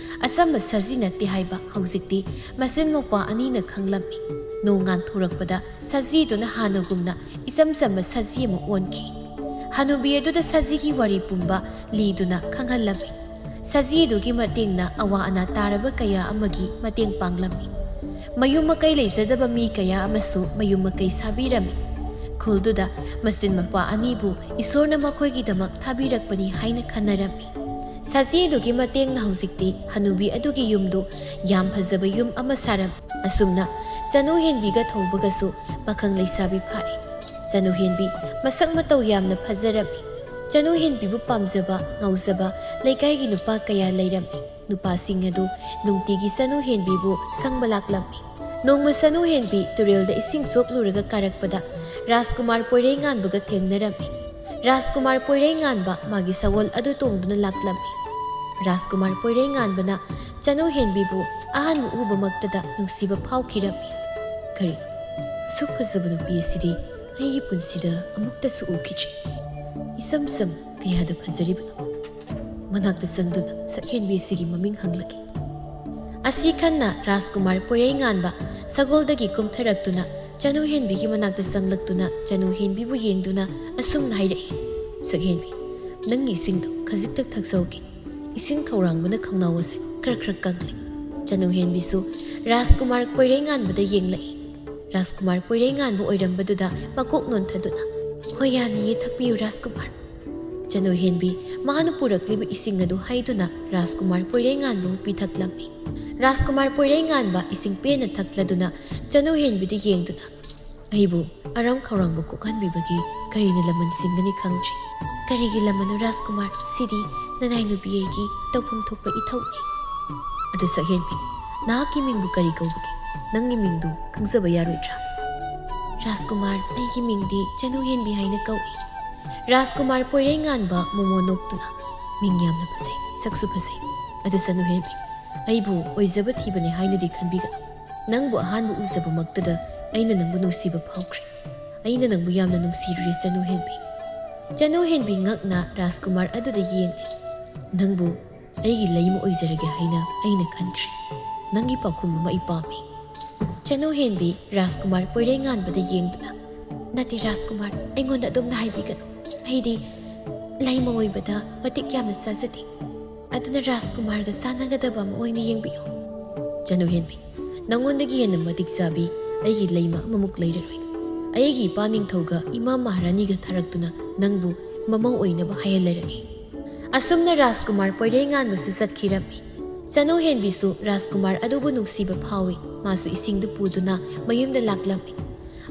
ꯑꯆꯝꯕ ꯁꯖꯤ ꯅꯠꯇꯦ ꯍꯥꯏꯕ ꯍꯧꯖꯤꯛꯇꯤ ꯃꯆꯤꯟ ꯃꯧꯄ꯭ꯋꯥ ꯑꯅꯤꯅ ꯈꯪꯂꯝꯃꯤ꯫ ꯅꯣꯡ ꯉꯥꯟꯊꯣꯔꯛꯄꯗ ꯁꯖꯤꯗꯨꯅ ꯍꯥꯟꯅꯒꯨꯝꯅ ꯏꯆꯝ ꯆꯝꯕ ꯁꯖꯤ ꯑꯃ ꯑꯣꯟꯈꯤ꯫ ꯍꯅꯨꯕꯤ ꯑꯗꯨꯗ ꯁꯖꯤꯒꯤ ꯋꯥꯔꯤ ꯄꯨꯝꯕ ꯂꯤꯗꯨꯅ ꯈꯪꯍꯜꯂꯝꯃꯤ꯫ ꯁꯖꯤꯗꯨꯒꯤ ꯃꯇꯦꯡꯅ ꯑꯋꯥ ꯑꯅꯥ ꯇꯥꯔꯕ ꯀꯌꯥ ꯑꯃꯒꯤ ꯃꯇꯦꯡ ꯄꯥꯡꯂꯝꯃꯤ꯫ ꯃꯌꯨꯝ ꯃꯀꯩ ꯂꯩꯖꯗꯕ ꯃꯤ ꯀꯌꯥ ꯑꯃꯁꯨ ꯃꯌꯨꯝ ꯃꯀꯩ ꯁꯥꯕꯤꯔꯝꯃꯤ꯫ ꯈꯨꯜꯗꯨꯗ ꯃꯆꯤꯟ ꯃꯧꯄ꯭ꯋꯥ ꯑꯅꯤꯕꯨ ꯏꯁꯣꯔꯅ ꯃꯈꯣꯏꯒꯤꯗꯃꯛ ꯊꯥꯕꯤꯔꯛꯄꯅꯤ ꯍꯥꯏꯅ ꯈꯟꯅꯔꯝꯃꯤ꯫ ꯁꯖꯤꯗꯨꯒꯤ ꯃꯇꯦꯡꯅ ꯍꯧꯖꯤꯛꯇꯤ ꯍꯅꯨꯕꯤ ꯑꯗꯨꯒꯤ ꯌꯨꯝꯗꯨ ꯌꯥꯝ ꯐꯖꯕ ꯌꯨꯝ ꯑꯃ ꯁꯥꯔꯝꯃꯤ꯫ ꯑꯁꯨꯝꯅ ꯆꯅꯨ ꯍꯦꯟꯕꯤꯒ ꯊꯧꯕꯒꯁꯨ ꯄꯥꯈꯪ ꯂꯩꯁꯥꯕꯤ ꯐꯥꯔꯦ꯫ ꯆꯅꯨ ꯍꯦꯟꯕꯤ ꯃꯁꯛ ꯃꯇꯧ ꯌꯥꯝꯅ ꯐꯖꯔꯝꯃꯤ꯫ ꯆꯅꯨ ꯍꯦꯟꯕꯤꯕꯨ ꯄꯥꯝꯖꯕ, ꯉꯥꯎꯖꯕ ꯂꯩꯀꯥꯏꯒꯤ ꯅꯨꯄꯥ ꯀꯌꯥ ꯂꯩꯔꯝꯃꯤ꯫ ꯅꯨꯄꯥꯁꯤꯡ ꯑꯗꯨ ꯅꯨꯡꯇꯤꯒꯤ ꯆꯅꯨ ꯍꯦꯟꯕꯤꯕꯨ ꯁꯪꯕ ꯂꯥꯛꯂꯝꯃꯤ꯫ ꯅꯣꯡꯃ ꯆꯅꯨ ꯍꯦꯟꯕꯤ ꯇꯨꯔꯦꯜꯗ ꯏꯁꯤꯡ ꯁꯣꯛꯂꯨꯔꯒ ꯀꯥꯔꯛꯄꯗ ꯔꯥꯖꯀꯨꯃꯥꯔ ꯄꯣꯏꯔꯩꯉꯥꯟꯕꯒ ꯊꯦꯡꯅꯔꯝꯃꯤ꯫ ꯔꯥꯖꯀꯨꯃꯥꯔ ꯄꯣꯏꯔꯩꯉꯥꯟꯕ ꯃꯥꯒꯤ ꯁꯒꯣꯜ ꯑꯗꯨ ꯇꯣꯡꯗꯨꯅ ꯂꯥꯛꯂꯝꯃꯤ꯫ ꯔꯥꯖꯀꯨꯃꯥꯔ ꯄꯣꯏꯔꯩꯉꯥꯟꯕꯅ ꯆꯅꯨ ꯍꯦꯟꯕꯤꯕꯨ ꯑꯍꯥꯟꯕ ꯎꯕꯃꯛꯇꯗ ꯅꯨꯡꯁꯤꯕ ꯐꯥꯎꯈꯤꯔꯝꯃꯤ꯫ "ꯀꯔꯤ, ꯑꯁꯨꯛ ꯐꯖꯕ ꯅꯨꯄꯤ ꯑꯁꯤꯗꯤ ꯑꯩꯒꯤ ꯄꯨꯟꯁꯤꯗ ꯑꯃꯨꯛꯇꯁꯨ ꯎꯈꯤꯗ꯭ꯔꯤ꯫ ꯏꯆꯝ ꯆꯝ ꯀꯌꯥꯗ ꯐꯖꯔꯤꯕꯅꯣ?" ꯃꯅꯥꯛꯇ ꯆꯪꯗꯨꯅ ꯁꯛꯍꯦꯟꯕꯤ ꯑꯁꯤꯒꯤ ꯃꯃꯤꯡ ꯍꯪꯂꯛꯏ꯫ ꯑꯁꯤ ꯈꯟꯅ ꯔꯥꯖꯀꯨꯃꯥꯔ ꯄꯣꯏꯔꯩꯉꯥꯟꯕ ꯁꯒꯣꯜꯗꯒꯤ ꯀꯨꯝꯊꯔꯛꯇꯨꯅ ꯆꯅꯨ ꯍꯦꯟꯕꯤꯒꯤ ꯃꯅꯥꯛꯇ ꯆꯪꯂꯛꯇꯨꯅ ꯆꯅꯨ ꯍꯦꯟꯕꯤꯕꯨ ꯌꯦꯡꯗꯨꯅ ꯑꯁꯨꯝꯅ ꯍꯥꯏꯔꯛꯏ, "ꯁꯛꯍꯦꯟꯕꯤ, ꯅꯪꯒꯤ ꯏꯁꯤꯡꯗꯣ ꯈꯖꯤꯛꯇ ꯊꯛꯆꯧꯒꯦ꯫ ꯏꯁꯤꯡ ꯈꯧꯔꯥꯡꯕꯅ ꯈꯧꯅꯥꯎ ꯑꯁꯦ ꯈꯔ ꯈꯔ ꯀꯪꯂꯦ꯫" ꯆꯅꯨ ꯍꯦꯟꯕꯤꯁꯨ ꯔꯥꯖꯀꯨꯃꯥꯔ ꯄꯣꯏꯔꯩꯉꯥꯟꯕꯗ ꯌꯦꯡꯂꯛꯏ꯫ ꯔꯥꯖꯀꯨꯃꯥꯔ ꯄꯣꯏꯔꯩꯉꯥꯟꯕ ꯑꯣꯏꯔꯝꯕꯗꯨꯗ ꯃꯀꯣꯛ ꯅꯣꯟꯊꯗꯨꯅ, "ꯍꯣꯏ, ꯌꯥꯅꯤꯌꯦ, ꯊꯛꯄꯤꯌꯨ ꯔꯥꯖꯀꯨꯃꯥꯔ꯫" ꯆꯅꯨ ꯍꯦꯟꯕꯤ ꯃꯥꯅ ꯄꯨꯔꯛꯂꯤꯕ ꯏꯁꯤꯡ ꯑꯗꯨ ꯍꯩꯗꯨꯅ ꯔꯥꯖꯀꯨꯃꯥꯔ ꯄꯣꯏꯔꯩꯉꯥꯟꯕꯕꯨ ꯄꯤꯊꯛꯂꯝꯃꯤ꯫ ꯔꯥꯖꯀꯨꯃꯥꯔ ꯄꯣꯏꯔꯩꯉꯥꯟꯕ ꯏꯁꯤꯡ ꯄꯦꯟꯅ ꯊꯛꯂꯗꯨꯅ ꯆꯅꯨ ꯍꯦꯟꯕꯤꯗꯨ ꯌꯦꯡꯗꯨꯅ, ꯑꯩꯕꯨ ꯑꯔꯥꯝ ꯈꯧꯔꯥꯡꯕ ꯀꯣꯛꯍꯟꯕꯤꯕꯒꯤ ꯀꯔꯤꯅ ꯂꯃꯟ ꯁꯤꯡꯒꯅꯤ ꯈꯪꯗ꯭ꯔꯦ꯫ ꯀꯔꯤꯒꯤ ꯂꯃꯟꯅꯣ ꯔꯥꯖꯀꯨꯃꯥꯔ? ꯁꯤꯗꯤ ꯅꯅꯥꯏ ꯅꯨꯄꯤ ꯑꯩꯒꯤ ꯇꯧꯐꯝ ꯊꯣꯛꯄ ꯏꯊꯧꯅꯤ꯫ ꯑꯗꯨ ꯁꯛꯍꯦꯟꯕꯤ, ꯅꯍꯥꯛꯀꯤ ꯃꯤꯡꯕꯨ ꯀꯔꯤ ꯀꯧꯕꯒꯦ? ꯅꯪꯒꯤ ꯃꯤꯡꯗꯨ ꯈꯪꯖꯕ ꯌꯥꯔꯣꯏꯗ꯭ꯔꯥ? ꯔꯥꯖꯀꯨꯃꯥꯔ, ꯑꯩꯒꯤ ꯃꯤꯡꯗꯤ ꯆꯅꯨꯍꯦꯟꯕꯤ ꯍꯥꯏꯅ ꯀꯧꯏ꯫ ꯔꯥꯖꯀꯨꯃꯥꯔ ꯄꯣꯏꯔꯩꯉꯥꯟꯕ ꯃꯣꯃꯣ ꯅꯣꯛꯇꯨꯅ, ꯃꯤꯡ ꯌꯥꯝꯅ ꯐꯖꯩ, ꯁꯛꯁꯨ ꯐꯖꯩ꯫ ꯑꯗꯨ ꯆꯅꯨꯍꯦꯟꯕꯤ, ꯑꯩꯕꯨ ꯑꯣꯏꯖꯕ ꯊꯤꯕꯅꯤ ꯍꯥꯏꯅꯗꯤ ꯈꯟꯕꯤꯒꯅꯨ꯫ ꯅꯪꯕꯨ ꯑꯍꯥꯟꯕ ꯎꯖꯕꯃꯛꯇꯗ ꯑꯩꯅ ꯅꯪꯕꯨ ꯅꯨꯡꯁꯤꯕ ꯐꯥꯎꯈ꯭ꯔꯦ꯫ ꯑꯩꯅ ꯅꯪꯕꯨ ꯌꯥꯝꯅ ꯅꯨꯡꯁꯤꯔꯨꯔꯦ ꯆꯅꯨꯍꯦꯟꯕꯤ꯫ ꯆꯅꯨꯍꯦꯟꯕꯤ ꯉꯛꯅ ꯔꯥꯖꯀꯨꯃꯥꯔ ꯑꯗꯨꯗ ꯌꯦꯡꯂꯤ꯫ ꯅꯪꯕꯨ ꯑꯩꯒꯤ ꯂꯩꯃ ꯑꯣꯏꯖꯔꯒꯦ ꯍꯥꯏꯅ ꯑꯩꯅ ꯈꯟꯈ꯭ꯔꯦ꯫ ꯅꯪꯒꯤ ꯄꯥꯎꯈꯨꯝ ꯑꯃ ꯑꯩ ꯄꯥꯝꯃꯤ꯫ ꯆꯅꯨꯍꯦꯟꯕꯤ ꯔꯥꯖꯀꯨꯃꯥꯔ ꯄꯣꯏꯔꯩꯉꯥꯟꯕꯗ ꯌꯦꯡꯗꯨꯅ, ꯅꯠꯇꯦ ꯔꯥꯖꯀꯨꯃꯥꯔ, ꯑꯩꯉꯣꯟꯗ ꯑꯗꯨꯝꯅ ꯍꯥꯏꯕꯤꯒꯅꯨ꯫ ꯑꯩꯗꯤ ꯂꯩꯃ ꯑꯣꯏꯕꯗ ꯃꯇꯤꯛ ꯌꯥꯝꯅ ꯆꯥꯖꯗꯦ꯫ ꯑꯗꯨꯅ ꯔꯥꯖꯀꯨꯃꯥꯔꯒ ꯆꯥꯟꯅꯒꯗꯕ ꯑꯃ ꯑꯣꯏꯅ ꯌꯦꯡꯕꯤꯌꯨ꯫ ꯆꯅꯨꯍꯦꯟꯕꯤ, ꯅꯉꯣꯟꯗꯒꯤ ꯍꯦꯟꯅ ꯃꯇꯤꯛ ꯆꯥꯕꯤ ꯑꯩꯒꯤ ꯂꯩꯃ ꯑꯃꯃꯨꯛ ꯂꯩꯔꯔꯣꯏ꯫ ꯑꯩꯒꯤ ꯏꯄꯥ ꯅꯤꯡꯊꯧꯒ ꯏꯃꯥ ꯃꯍꯥꯔꯥꯅꯤꯒ ꯊꯥꯔꯛꯇꯨꯅ ꯅꯪꯕꯨ ꯃꯃꯧ ꯑꯣꯏꯅꯕ ꯍꯥꯏꯍꯜꯂꯔꯒꯦ꯫ ꯑꯁꯨꯝꯅ ꯔꯥꯖꯀꯨꯃꯥꯔ ꯄꯣꯏꯔꯩꯉꯥꯟꯕꯁꯨ ꯆꯠꯈꯤꯔꯝꯃꯤ꯫ ꯆꯅꯨꯍꯦꯟꯕꯤꯁꯨ ꯔꯥꯖꯀꯨꯃꯥꯔ ꯑꯗꯨꯕꯨ ꯅꯨꯡꯁꯤꯕ ꯐꯥꯎꯏ꯫ ꯃꯥꯁꯨ ꯏꯁꯤꯡꯗꯨ ꯄꯨꯗꯨꯅ ꯃꯌꯨꯝꯗ ꯂꯥꯛꯂꯝꯃꯤ꯫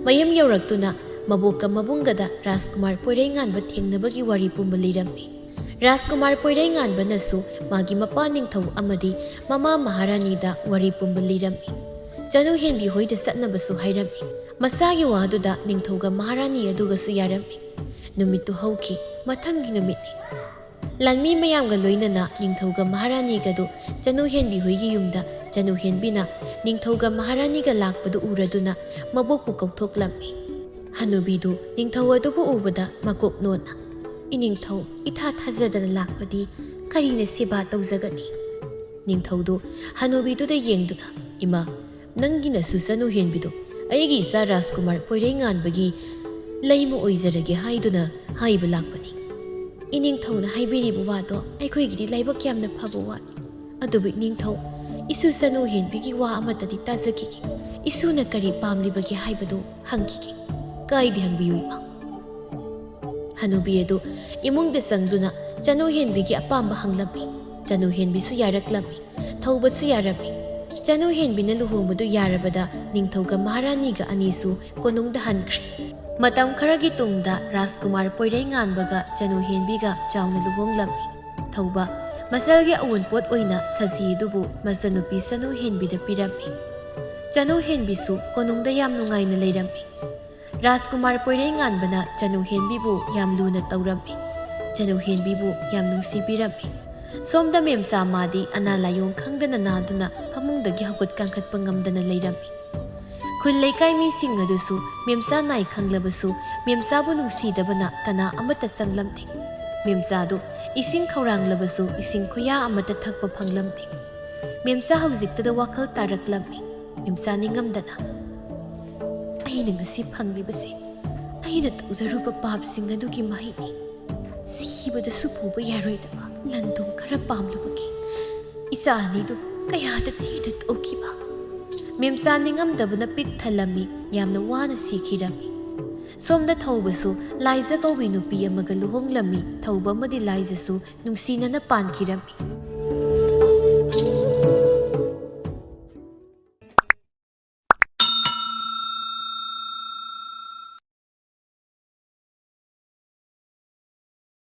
ꯃꯌꯨꯝ ꯌꯧꯔꯛꯇꯨꯅ ꯃꯕꯣꯛꯀ ꯃꯕꯨꯡꯒꯗ ꯔꯥꯖꯀꯨꯃꯥꯔ ꯄꯣꯏꯔꯩꯉꯥꯟꯕ ꯊꯦꯡꯅꯕꯒꯤ ꯋꯥꯔꯤ ꯄꯨꯝꯕ ꯂꯤꯔꯝꯃꯤ꯫ ꯔꯥꯖꯀꯨꯃꯥꯔ ꯄꯣꯏꯔꯩꯉꯥꯟꯕꯅꯁꯨ ꯃꯥꯒꯤ ꯃꯄꯥ ꯅꯤꯡꯊꯧ ꯑꯃꯗꯤ ꯃꯃꯥ ꯃꯍꯥꯔꯥꯅꯤꯗ ꯋꯥꯔꯤ ꯄꯨꯝꯕ ꯂꯤꯔꯝꯃꯤ꯫ ꯆꯅꯨꯍꯦꯟꯕꯤ ꯍꯣꯏꯗ ꯆꯠꯅꯕꯁꯨ ꯍꯥꯏꯔꯝꯃꯤ꯫ ꯃꯁꯥꯒꯤ ꯋꯥꯗꯨꯗ ꯅꯤꯡꯊꯧꯒ ꯃꯍꯥꯔꯥꯅꯤ ꯑꯗꯨꯒꯁꯨ ꯌꯥꯔꯝꯃꯤ꯫ ꯅꯨꯃꯤꯠꯇꯨ ꯍꯧꯈꯤ꯫ ꯃꯊꯪꯒꯤ ꯅꯨꯃꯤꯠꯅꯤ꯫ ꯂꯥꯟꯃꯤ ꯃꯌꯥꯝꯒ ꯂꯣꯏꯅꯅ ꯅꯤꯡꯊꯧꯒ ꯃꯍꯥꯔꯥꯅꯤꯒꯗꯨ ꯆꯅꯨꯍꯦꯟꯕꯤ ꯍꯣꯏꯒꯤ ꯌꯨꯝꯗ, ꯆꯅꯨꯍꯦꯟꯕꯤꯅ ꯅꯤꯡꯊꯧꯒ ꯃꯍꯥꯔꯥꯅꯤꯒ ꯂꯥꯛꯄꯗꯨ ꯎꯔꯗꯨꯅ ꯃꯕꯣꯛꯄꯨ ꯀꯧꯊꯣꯛꯂꯝꯃꯤ꯫ ꯍꯅꯨꯕꯤꯗꯨ ꯅꯤꯡꯊꯧ ꯑꯗꯨꯕꯨ ꯎꯕꯗ ꯃꯀꯣꯛ ꯅꯣꯟꯅ, "ꯏꯅꯤꯡꯊꯧ, ꯏꯊꯥ ꯊꯥꯖꯗꯅ ꯂꯥꯛꯄꯗꯤ ꯀꯔꯤꯅ ꯁꯦꯕꯥ ꯇꯧꯖꯒꯅꯤ?" ꯅꯤꯡꯊꯧꯗꯨ ꯍꯅꯨꯕꯤꯗꯨꯗ ꯌꯦꯡꯗꯨꯅ, "ꯏꯃꯥ, ꯅꯪꯒꯤ ꯅꯁꯨ ꯆꯅꯨꯍꯦꯟꯕꯤꯗꯨ ꯑꯩꯒꯤ ꯏꯆꯥ ꯔꯥꯖꯀꯨꯃꯥꯔ ꯄꯣꯏꯔꯩꯉꯥꯟꯕꯒꯤ ꯂꯩꯃ ꯑꯣꯏꯖꯔꯒꯦ ꯍꯥꯏꯗꯨꯅ ꯍꯥꯏꯕ ꯂꯥꯛꯄꯅꯤ꯫ ꯏꯅꯤꯡꯊꯧꯅ ꯍꯥꯏꯕꯤꯔꯤꯕ ꯋꯥꯗꯣ ꯑꯩꯈꯣꯏꯒꯤꯗꯤ ꯂꯥꯏꯕꯛ ꯌꯥꯝꯅ ꯐꯕ ꯋꯥꯅꯤ꯫ ꯑꯗꯨꯕꯨ ꯏꯅꯤꯡꯊꯧ, ꯏꯁꯨ ꯆꯅꯨꯍꯦꯟꯕꯤꯒꯤ ꯋꯥ ꯑꯃꯠꯇꯗꯤ ꯇꯥꯖꯈꯤꯒꯦ꯫ ꯏꯁꯨꯅ ꯀꯔꯤ ꯄꯥꯝꯂꯤꯕꯒꯦ ꯍꯥꯏꯕꯗꯨ ꯍꯪꯈꯤꯒꯦ꯫ ꯀꯥꯏꯗꯦ, ꯍꯪꯕꯤꯌꯨ ꯏꯃꯥ꯫" ꯍꯅꯨꯕꯤ ꯑꯗꯨ ꯏꯃꯨꯡꯗ ꯆꯪꯗꯨꯅ ꯆꯅꯨꯍꯦꯟꯕꯤꯒꯤ ꯑꯄꯥꯝꯕ ꯍꯪꯂꯝꯃꯤ꯫ ꯆꯅꯨꯍꯦꯟꯕꯤꯁꯨ ꯌꯥꯔꯛꯂꯝꯃꯤ꯫ ꯊꯧꯕꯁꯨ ꯌꯥꯔꯝꯃꯤ꯫ ꯆꯅꯨ ꯍꯦꯟꯕꯤꯅ ꯂꯨꯍꯣꯡꯕꯗꯨ ꯌꯥꯔꯕꯗ ꯅꯤꯡꯊꯧꯒ ꯃꯍꯥꯔꯥꯅꯤꯒ ꯑꯅꯤꯁꯨ ꯀꯣꯅꯨꯡꯗ ꯍꯟꯈ꯭ꯔꯦ꯫ ꯃꯇꯝ ꯈꯔꯒꯤ ꯇꯨꯡꯗ ꯔꯥꯖꯀꯨꯃꯥꯔ ꯄꯣꯏꯔꯩꯉꯥꯟꯕꯒ ꯆꯅꯨ ꯍꯦꯟꯕꯤꯒ ꯆꯥꯎꯅ ꯂꯨꯍꯣꯡꯂꯝꯃꯤ꯫ ꯊꯧꯕ, ꯃꯆꯜꯒꯤ ꯑꯋꯨꯟꯄꯣꯠ ꯑꯣꯏꯅ ꯁꯖꯤ ꯑꯗꯨꯕꯨ ꯃꯆꯟꯅꯨꯄꯤ ꯆꯅꯨ ꯍꯦꯟꯕꯤꯗ ꯄꯤꯔꯝꯃꯤ꯫ ꯆꯅꯨ ꯍꯦꯟꯕꯤꯁꯨ ꯀꯣꯅꯨꯡꯗ ꯌꯥꯝ ꯅꯨꯡꯉꯥꯏꯅ ꯂꯩꯔꯝꯃꯤ꯫ ꯔꯥꯖꯀꯨꯃꯥꯔ ꯄꯣꯏꯔꯩꯉꯥꯟꯕꯅ ꯆꯅꯨ ꯍꯦꯟꯕꯤꯕꯨ ꯌꯥꯝ ꯂꯨꯅ ꯇꯧꯔꯝꯃꯤ꯫ ꯆꯅꯨ ꯍꯦꯟꯕꯤꯕꯨ ꯌꯥꯝ ꯅꯨꯡꯁꯤꯕꯤꯔꯝꯃꯤ꯫ ꯁꯣꯝꯗ ꯃꯦꯝꯆꯥ ꯃꯥꯗꯤ ꯑꯅꯥ ꯂꯥꯏꯌꯣꯡ ꯈꯪꯗꯅ ꯅꯥꯗꯨꯅ ꯐꯃꯨꯡꯗꯒꯤ ꯍꯧꯒꯠ ꯀꯥꯡꯈꯠꯄ ꯉꯝꯗꯅ ꯂꯩꯔꯝꯃꯤ꯫ ꯈꯨꯜ ꯂꯩꯀꯥꯏ ꯃꯤꯁꯤꯡ ꯑꯗꯨꯁꯨ ꯃꯦꯝꯆꯥ ꯅꯥꯏ ꯈꯪꯂꯕꯁꯨ ꯃꯦꯝꯆꯥꯕꯨ ꯅꯨꯡꯁꯤꯗꯕꯅ ꯀꯅꯥ ꯑꯃꯠꯇ ꯆꯪꯂꯝꯗꯦ꯫ ꯃꯦꯝꯆꯥꯗꯨ ꯏꯁꯤꯡ ꯈꯧꯔꯥꯡꯂꯕꯁꯨ ꯏꯁꯤꯡ ꯈꯨꯌꯥ ꯑꯃꯠꯇ ꯊꯛꯄ ꯐꯪꯂꯝꯗꯦ꯫ ꯃꯦꯝꯆꯥ ꯍꯧꯖꯤꯛꯇꯗ ꯋꯥꯈꯜ ꯇꯥꯔꯛꯂꯝꯃꯤ꯫ ꯃꯦꯝꯆꯥ ꯅꯤꯡꯉꯝꯗꯅ, "ꯑꯩꯅ ꯉꯁꯤ ꯐꯪꯂꯤꯕꯁꯤ ꯑꯩꯅ ꯇꯧꯖꯔꯨꯕ ꯄꯥꯞꯁꯤꯡ ꯑꯗꯨꯒꯤ ꯃꯍꯩꯅꯤ꯫ ꯁꯤꯕꯗꯁꯨ ꯄꯨꯕ ꯌꯥꯔꯣꯏꯗꯕ ꯂꯟ ꯊꯨꯝ ꯈꯔ ꯄꯥꯝꯂꯨꯕꯒꯤ ꯏꯆꯥ ꯑꯅꯤꯗꯨ ꯀꯌꯥꯗ ꯊꯤꯅ ꯇꯧꯈꯤꯕ!" ꯃꯦꯝꯆꯥ ꯅꯤꯡꯉꯝꯗꯕꯅ ꯄꯤꯛ ꯊꯜꯂꯝꯃꯤ꯫ ꯌꯥꯝꯅ ꯋꯥꯅ ꯁꯤꯈꯤꯔꯝꯃꯤ꯫ ꯁꯣꯝꯗ ꯊꯧꯕꯁꯨ ꯂꯥꯏꯖ ꯀꯧꯕꯤ ꯅꯨꯄꯤ ꯑꯃꯒ ꯂꯨꯍꯣꯡꯂꯝꯃꯤ꯫ ꯊꯧꯕ ꯑꯃꯗꯤ ꯂꯥꯏꯖꯁꯨ ꯅꯨꯡꯁꯤꯅꯅ ꯄꯥꯟꯈꯤꯔꯝꯃꯤ꯫